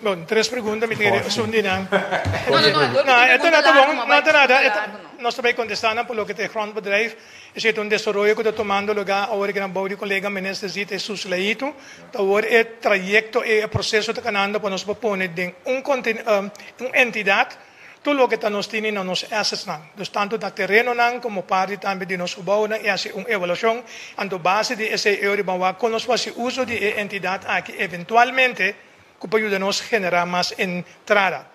Bon, tres pregunta mi ta kere esun di nan. No, no, no, No, e ta nada bon, no ta nada, e ta, nos ta bai kontestá nan por loke ta e grondbedrijf. Esei ta un desaroyo ku ta tumando lugá awor aki na bou di kolega Minister Zita Jesus Leito. Ta awor e trayekto ei, e proseso ta kanando pa nos por pone den un un entidat tur loke ta nos tini na nos assetsnan. Dus tantu na terenonan komo parti tambe di nos gebounan i hasi un evaluashon. Anto base di esei e riba wak kon nos por hasi uso di e entidat aki eventualmente ku por yuda nos generá mas entrada.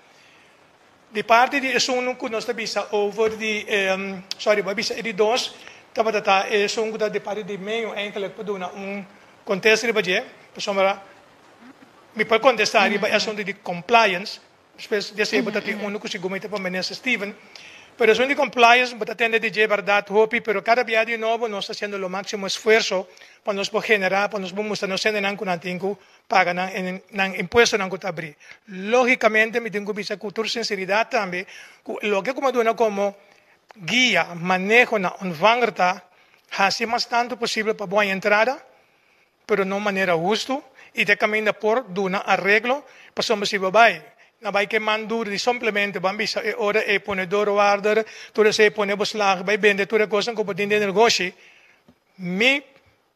Di parti di esun ku nos ta bisa over di sorry bo a bisa e di dos tabata ta esun ku ta di parti di meyo eigenlijk pa duna un kontesta riba dje pasobra mi por kontesta riba e asuntu di compliance despues di esei bo ta tin unu ku sigur mi ta pa minister Steven pero esun di compliance bo ta tende di dje bèrdat hopi pero kada bia di nobo nos ta hasiendo lo máksimo esfuerso pa nos por generá pa nos por mustra nos hendenan ku nan tin ku paga nan nan impuestonan ku ta abrí. Lógikamente mi tin ku bisa ku tur sinseridat tambe ku loke ku mi a duna komo guia, maneho na ontvanger ta hasi mas tantu posibel pa bo haña entrada, pero na un manera hustu i te kaminda por duna areglo pasobra si bo bai na bai ke man duru di simplemente bo a bisa e ora ei pone deurwaarder, tur esei pone beslag bai bende tur e kosnan ku bo tin den negoshi, mi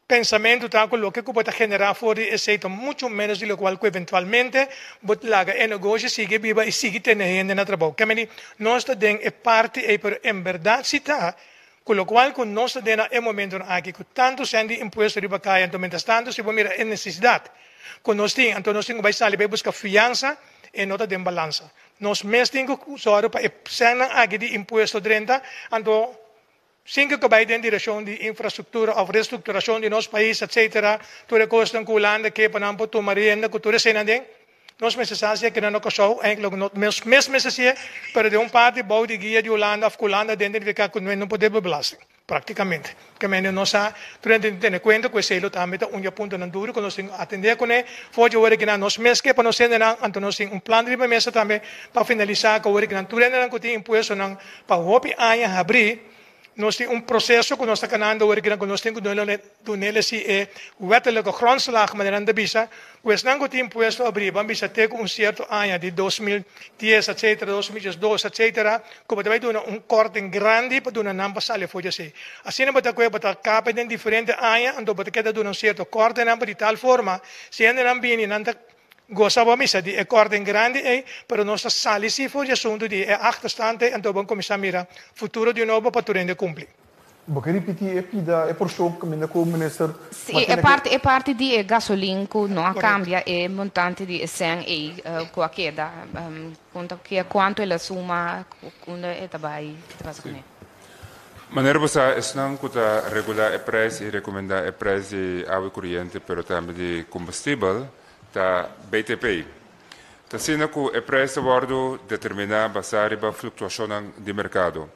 Pensamentu ta ku loke ku bo ta generá for di esei ta muchu ménos di lokual ku eventualmente bo ta laga e negoshi sigui biba i sigui tene hende na trabou. Kemeni, nos ta den e parti ei, pero en bèrdat si ta ku lokual ku nos ta den na e momentunan aki ku tantu sèn di impuesto riba kaya, anto mientras tantu si bo mira e nesesidat ku nos tin, anto nos tin ku bai sali bai buska fiansa, e no ta den balansa. Nos mes tin ku sòru pa e sènnan aki di impuesto drenta, anto. Sin ku bai den direkshon di infrastruktura òf restrukturashon di nos pais etc. Tur e kosnan ku Hulanda ke pa nan por tuma rienda ku tur eseinan den. Nos mester sa si e keda na Kòrsou, enkele ku no mes mester si'e, pero den un parti bou di guia di Hulanda òf ku Hulanda den ta nifiká ku no por debe belasting, praktikamente. Ke mende nos sa tur hende tin tene kuenta ku esei lo tambe ta un di e puntonan duru ku nos tin ku atendé kuné. For di ora kinan nos mes ke pa nos hendenan, anto nos tin un plan riba mesa tambe pa finalisá ku ora kinan tur hendenan ku tin impuestonan pa hopi aña habrí, Nos tin un proseso ku nos ta kanando awor ku nos tin ku dunele si e wettelijke grondslag, manera nan ta bisa, ku esnan ku tin impuesto abrí ban bisa te ku un sierto aña di 2010 etcetera, 2012 etcetera, ku bo ta bai duna un korting grandi pa duna nan pa sali afó di esei. Asina bo ta kohe bo ta kapa den diferente aña, anto bo ta keda duna un sierto kortingnan pa di tal forma si hendenan bini nan ta Gosa bo a misa di e kòrten grandi ei, pero nos ta sali si for di asuntu di e achterstand ei, anto bo a kuminsá mira futuro di nobo pa tur hende kumpli. Bo ke ripití e pida, e porshon kaminda ku Minister Sí, e Martina ke. parti, e parti di e gasolin ku no a kambia e montante di e sèn ei ku a keda, konta ke kuantu el a suma, unda e ta bai, ke ta pasa kuné? Manera bo sa, esnan ku ta regulá e preis i rekomendá e preis di awa i kuriente pero tambe di kombustibel ta BTP. Ta asina ku e preis ta wòrdu determiná basá riba fluktuashonnan di merkado.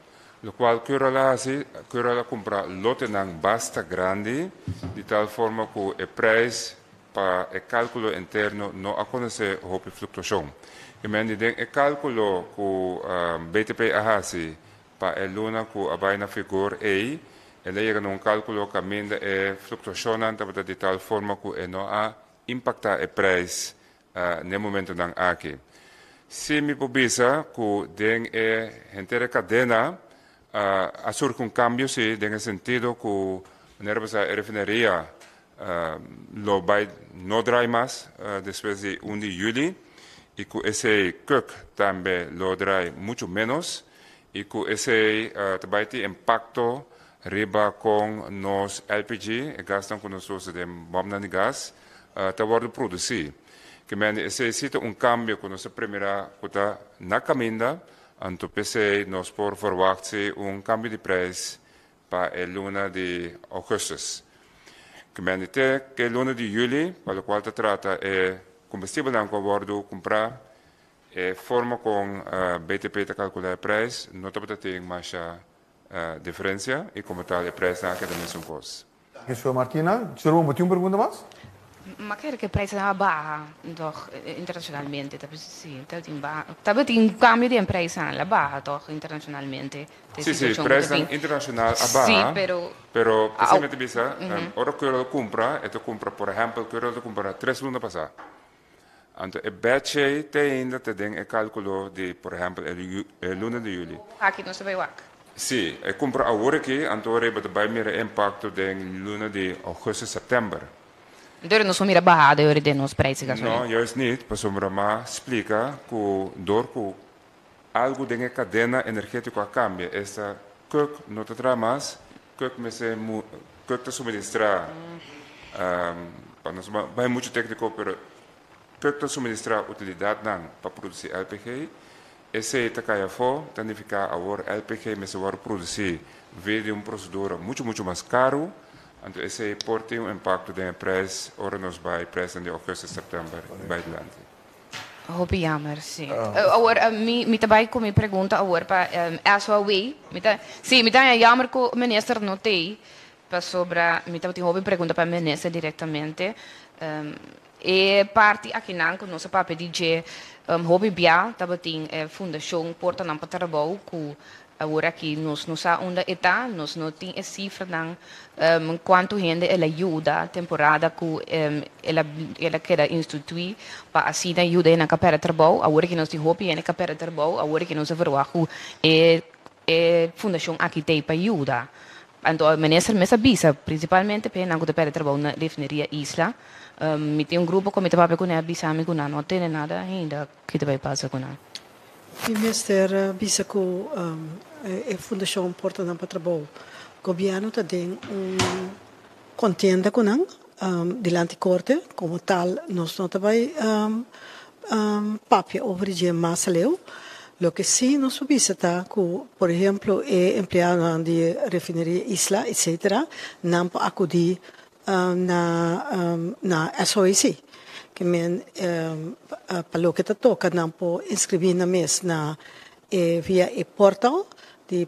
Lokual Curoil a hasi, Curoil a kumpra lotenan basta grandi di tal forma ku e preis pa e kálkulo interno no a konosé hopi fluktuashon. I men di den e kálkulo ku BTP a hasi Pa e luna ku a bai na figor ei, el a yega na un kálkulo kaminda e fluktuashonnan tabata di tal forma ku e no a impaktá e preis n'e momentunan aki. Sí mi por bisa ku den e henter e kadena a surgi un kambio sí den e sentido ku manera bo sa e refineria lo bai no drai mas despues di un di yüli i ku esei kuk tambe lo drai muchu ménos i ku esei ta bai tin impakto riba kon nos LPG, e gasnan ku nos usa den bòmnan di gas, ta wòrdu produsí. Ke mende esei si ta un kambio ku nos ta premirá ku ta na kaminda, anto p'esei nos por verwagt si un kambio di preis pa e luna di augustus. Kemende te ke luna di juli, pa lokual ta trata e kombustibelnan ku a wòrdu kumprá, e forma kon BTP ta kalkulá e preis no tabata tin masha diferensia i komo tal e preisnan a keda mesun kos. Danki, señor Martina. Señor Boom, bo tin un pregunta mas? Ma kere ku e prijsnan a baha toch internacionalmente ta si tabatin baha tabatin cambio den prijsnan la baha toch internacionalmente te Si si situacion ku ta prijsnan tin internacional a baha si pero pero p'esei mi ta bisa ora Cuervo ta cumpra e ta cumpra por ehempel Cuervo ta cumpra tres luna pasa anto e batch ei te ainda ta den e calculo di por ehempel e luna di juli. Aki nos ta bay wak. Si, e cumpra awor aki anto ora ei bo ta bay mira e impacto den luna di augustus september. Dor nos por mira bahada yori den nos prijs di gasolina? No, juist niet, pasobra m'a splika ku dor ku algu den e kadena energetiko a kambia, esta kuk no ta traha mas, kuk mester kuk ta suministrá, pa nos bai muchu tékniko, pero kuk ta suministrá utilidatnan pa produsí LPG, esei ta kai afó, ta nifiká awor LPG mester wòrdu produsí via di un prosedura muchu muchu mas karu. Anto esei por tin un impakto den e prijs ora nos bai prijsnan di augustus, september i bai dilanti. Hopi jammer, si. Awor, mi, mi ta bai ku mi pregunta awor pa SOAW. Mi ta, si, mi ta haña jammer ku minister no t'ei, pasobra mi tabatin hopi pregunta pa minister direktamente. E parti akinan ku nos a papia di dje hopi bia tabatin e fundashon Portanan pa Trabou ku Awor aki nos no sa unda e ta, nos no tin e sifranan kuantu hende el a yuda temporada ku el a el a keda instituí pa asina yuda e nan ka pèrdè trabou. Awor aki nos tin hopi hende ka pèrdè trabou, awor aki nos a verwagt ku e e fundashon aki t'ei pa yuda. Anto minister mes a bisa, prinsipalmente pa hendenan ku ta pèrdè trabou na refineria Isla. Mi tin un grupo ku mi ta papia kuné a bisa mi ku nan no tene nada ainda ki ta bai pasa ku nan. Mi mester bisa ku e Fundashon Portanan pa Trabou, gobièrnu ta den un kontienda ku nan dilanti korte. Komo tal nos no ta bai papia over di dje mas aleu. Loke sí nos por bisa ta ku, por ehemplo, e empleadonan di Refineria Isla, etcetera, nan por akudí na na SOAC. Ke men pa loke ta toka nan por inskribí nan mes na e via e portal di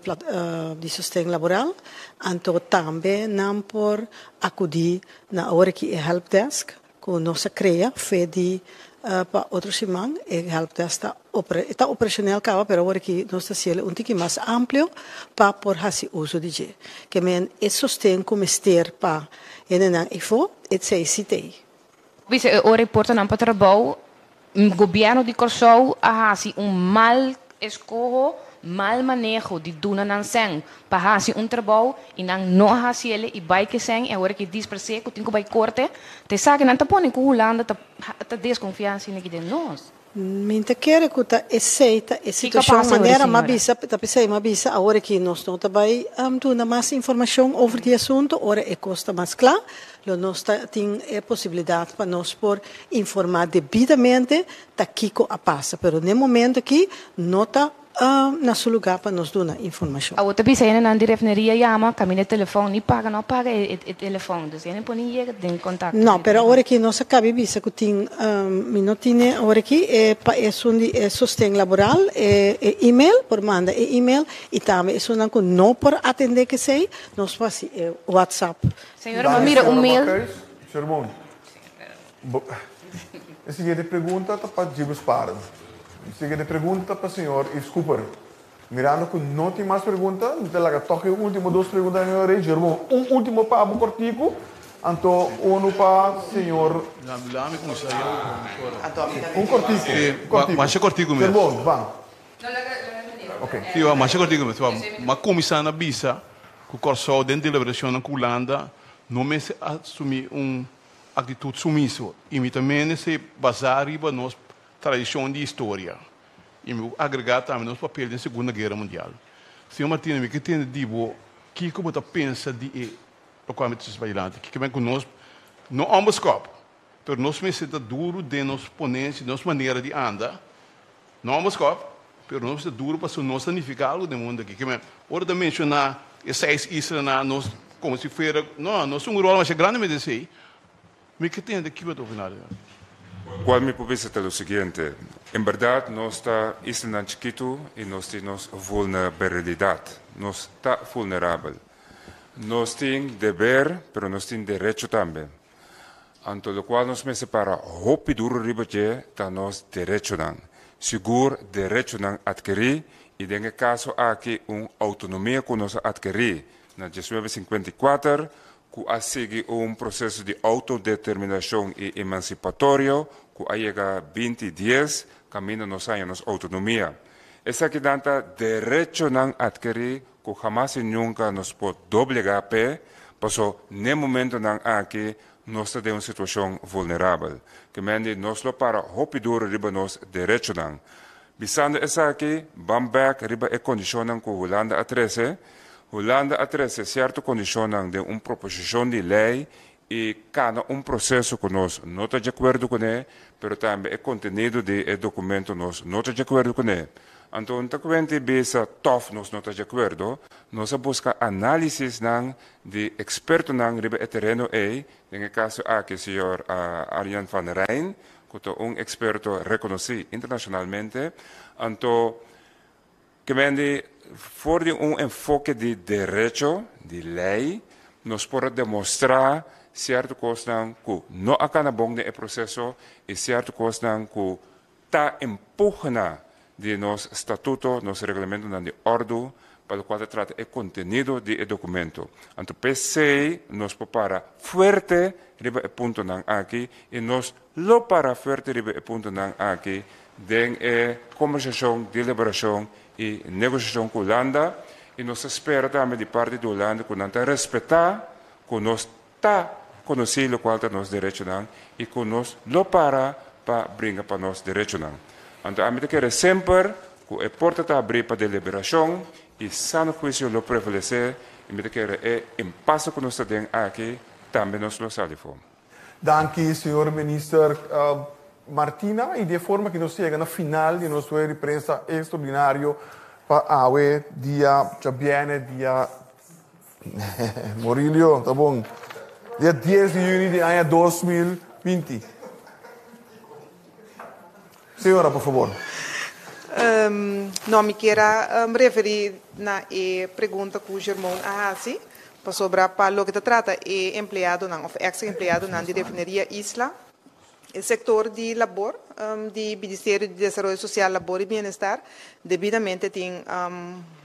di sosten laboral. Anto tambe nan por akudí na awor aki e helpdesk ku nos a krea fe di pa otro siman. E helpdesk ta e ta operashonel kaba pero awor aki nos ta hasiel un tiki mas amplio pa por hasi uso di dje. Ke men e sosten ku mester pa hendenan efo etsei si t'ei. Bisa e ora e portanan pa trabou, Gobièrnu di Kòrsou a hasi un mal eskoho, mal maneho di duna nan sèn pa hasi un trabou i nan no a hasi el i bai ku e sèn i awor ke dispers'é ku tin ku bai korte. Ta esaki nan ta pone ku Hulanda ta ta deskonfiá asina aki den nos. Mi ta kere ku ta esei ta e Kiko a situashon pasa awor, manera m'a señora? bisa, ta p'esei m'a bisa awor aki nos no ta bai duna mas informashon over di e asuntu, ora e kos ta mas kla lo nos ta tin e posibilidat pa nos por informá debidamente ta kiko a pasa, pero n'e momento aki no ta na su lugá pa nos duna informashon. Awor ta bisa hendenan di refineria yama, kaminda e telefòn ni paga, no paga e telefòn, dus hende por ni yega den kontakto No, di pero telefòn. awor aki nos a kabi bisa ku tin, mi no tine awor aki e pa esun di e sosten laboral e e email, por manda e email i tambe esunnan ku no por atendé kesei, nos por hasi e WhatsApp. Señora, mi a mira un mail. Señor Boon, bo, e siguiente pregunta ta pa Gilbert Sparen. E siguiente pregunta ta pa señor Yves Cooper. Mirando ku no tin mas pregunta, mi ta laga tòg e último dos preguntanan e ora ei. Señor Boon, un último pa abo kòrtiku, anto unu pa señor. Lami kuminsá yo. Un kòrtiku, un kòrtiku. Masha kòrtiku mes. Señor Boon, ban. Sí, masha kòrtiku mes. M'a kuminsá na bisa ku Kòrsou den deliberashonnan ku Hulanda no mester asumí un aktitut sumiso i mi ta mende esei basá riba nos tradishon di historia i mi por agregá tambe nos papel den Segunda Guera Mundial. Señor Martina, mi ke tende di bo kiko bo ta pensa di e lokual mi ta trese padilanti, kiko men ku nos no ònbeskòp, pero nos mester ta duru den nos ponensia, nos manera di anda, No ònbeskòp, pero nos ta duru pasobra nos ta nifiká algu den mundu aki. Kimen, ora ta menshoná e seis islanan, nos komo si fuera, no, nos tin un ròl masha grandi mester esei. Mi ke tende kiko ta opiná di esaki. Kual mi por bisa ta lo siguiente, En bèrdat nos ta islanan chikitu i nos tin nos vulnerabilidat. Nos ta vulnerabel. Nos tin deber, pero nos tin derecho tambe. Anto lokual nos mester para hopi duru riba dje ta nos derechonan, sigur derechonan atkerí i den e kaso aki un outonomia ku nos a atkerí na diesnuebe sinkuenta i kuater ku a sigui un proseso di outodeterminashon i emansipatorio ku a yega binti dies kaminda nos haña nos outonomia. Esakinan ta derechonan atkerí ku hamas i nunka nos por doblegá p'e, paso n'e momentonan aki nos ta den un situashon vulnerabel. Ke mende nos lo para hopi duru riba nos derechonan. Bisando esaki, ban bèk riba e kondishonnan ku Hulanda a trese. Hulanda a trese sierto kondishonnan den un proposishon di lei i kana un proseso ku nos no ta djakuerdo kuné, pero tambe e kontenido di e dokumento nos no ta djakuerdo kuné. Anto no ta kuenta i bisa tòf nos no ta djakuerdo, nos a buska análisisnan di ekspertonan riba e tereno ei, den e kaso aki señor Arjan van Rijn, ku ta un eksperto rekonosí internashonalmente. Anto Ke men di, for di un enfoke di derecho, di lei, nos por a demostrá sierto kosnan ku no a kana bon den e proseso i sierto kosnan ku ta en pugna di nos statuto, nos reglamentonan di òrdu, pa lokual ta trata e kontenido di e dokumento. Anto p'esei nos por para fuerte riba e puntonan aki i nos lo para fuerte riba e puntonan aki den e kombersashon, deliberashon i negosiashon ku Hulanda i nos ta spera tambe di parti di Hulanda ku nan ta respetá ku nos ta konosí lokual ta nos derechonan i ku nos lo para pa bringa pa nos derechonan. Anto ami ta kere semper ku e porta ta abrí pa deliberashon i sano huisio lo prevalesé i mi ta kere e impaso ku nos ta den aki tambe nos lo sali for. Danki señor Minister. Martina y di e forma ki nos yega na final di nos rueda di prensa extraordinario pa awe dia djabierne dia Morilio ta bon dia dies di juni di aña 2020. Señora por favor. No mi kier a referi na e pregunta cu Germon a haci pasobra pa loke ta trata e empleadonan of ex empleadonan di Refineria Isla E sektor di labor di Ministerio di Desaroyo Sosial, Labor i Bienestar debidamente tin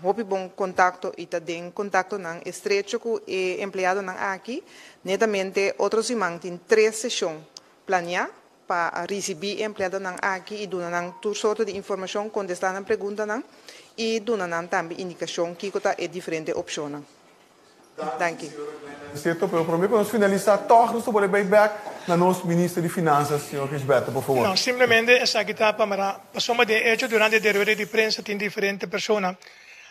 hopi bon kontakto i ta den kontaktonan estrecho ku e empleadonan aki. Netamente otro siman tin tres seshon planiá pa risibí e empleadonan aki i duna nan tur sorto di informashon, kontestá nan preguntanan i duna nan tambe indikashon kiko ta e diferente opshonnan. Danki. Cierto, pero prome cu nos finalisa toch nos ta por e bay bek na nos Minister di Finanzas, señor Gisberto, por favor. No, simplemente esaki ta pa mara pasobra de hecho durante de rueda di prensa tin diferente persona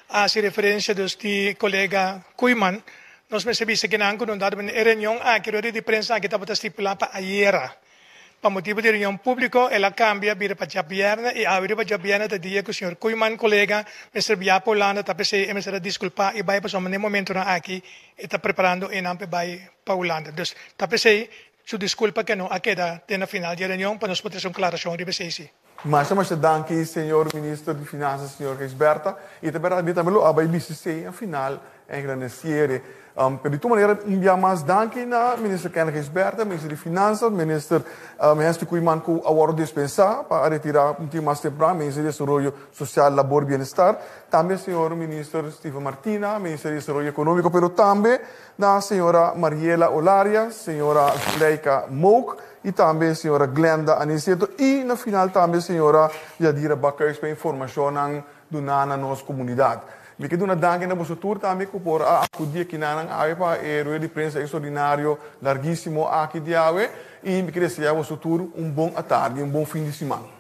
a haci referencia dus di colega Koeiman. Nos mester bisa kinan cu nos dado e reunion aki, rueda di prensa aki tabata stipula pa ayera. Pa motibu di reunion públiko el a kambia bira pa djabièrnè i awe riba djabièrnè ta dia ku señor Koeiman kolega mester bia pa Hulanda ta p'esei e mester a diskulpá i bai pasobra na e momentunan aki e ta preparando einan p'e bai pa Hulanda. Dus ta p'esei su diskulpa ke no a keda te na final di e reunion pa nos por trese un klarashon riba esei si. Masha masha danki señor Minister di Finanzas señor Gijsbertha y ta berdad mi tambe lo a bay bisti sey na final en grande ciere. Pero di tur manera un bia mas danki na Minister Kenneth Gijsbertha, Minister di Finanzas, Minister Hensley Koeiman cu a wordo dispensa pa a retira un tin mas tempran, Minister di Desaroyo Social, Labor y Bienestar, tambe señor Minister Steven Martina, Minister di Desaroyo Economico, pero tambe na señora Mariela Olaria, señora Zuleika Mook, y tambe señora Glenda Aniceto y na final tambe señora Yadira Bakhuis pa informacionnan duna na nos comunidad. Mi ke duna danki na boso tur tambe cu por a acudi akinanan awe pa e rueda di prensa extraordinario larguisimo aki di awe y mi ke desea boso tur un bon atardi y un bon fin di siman.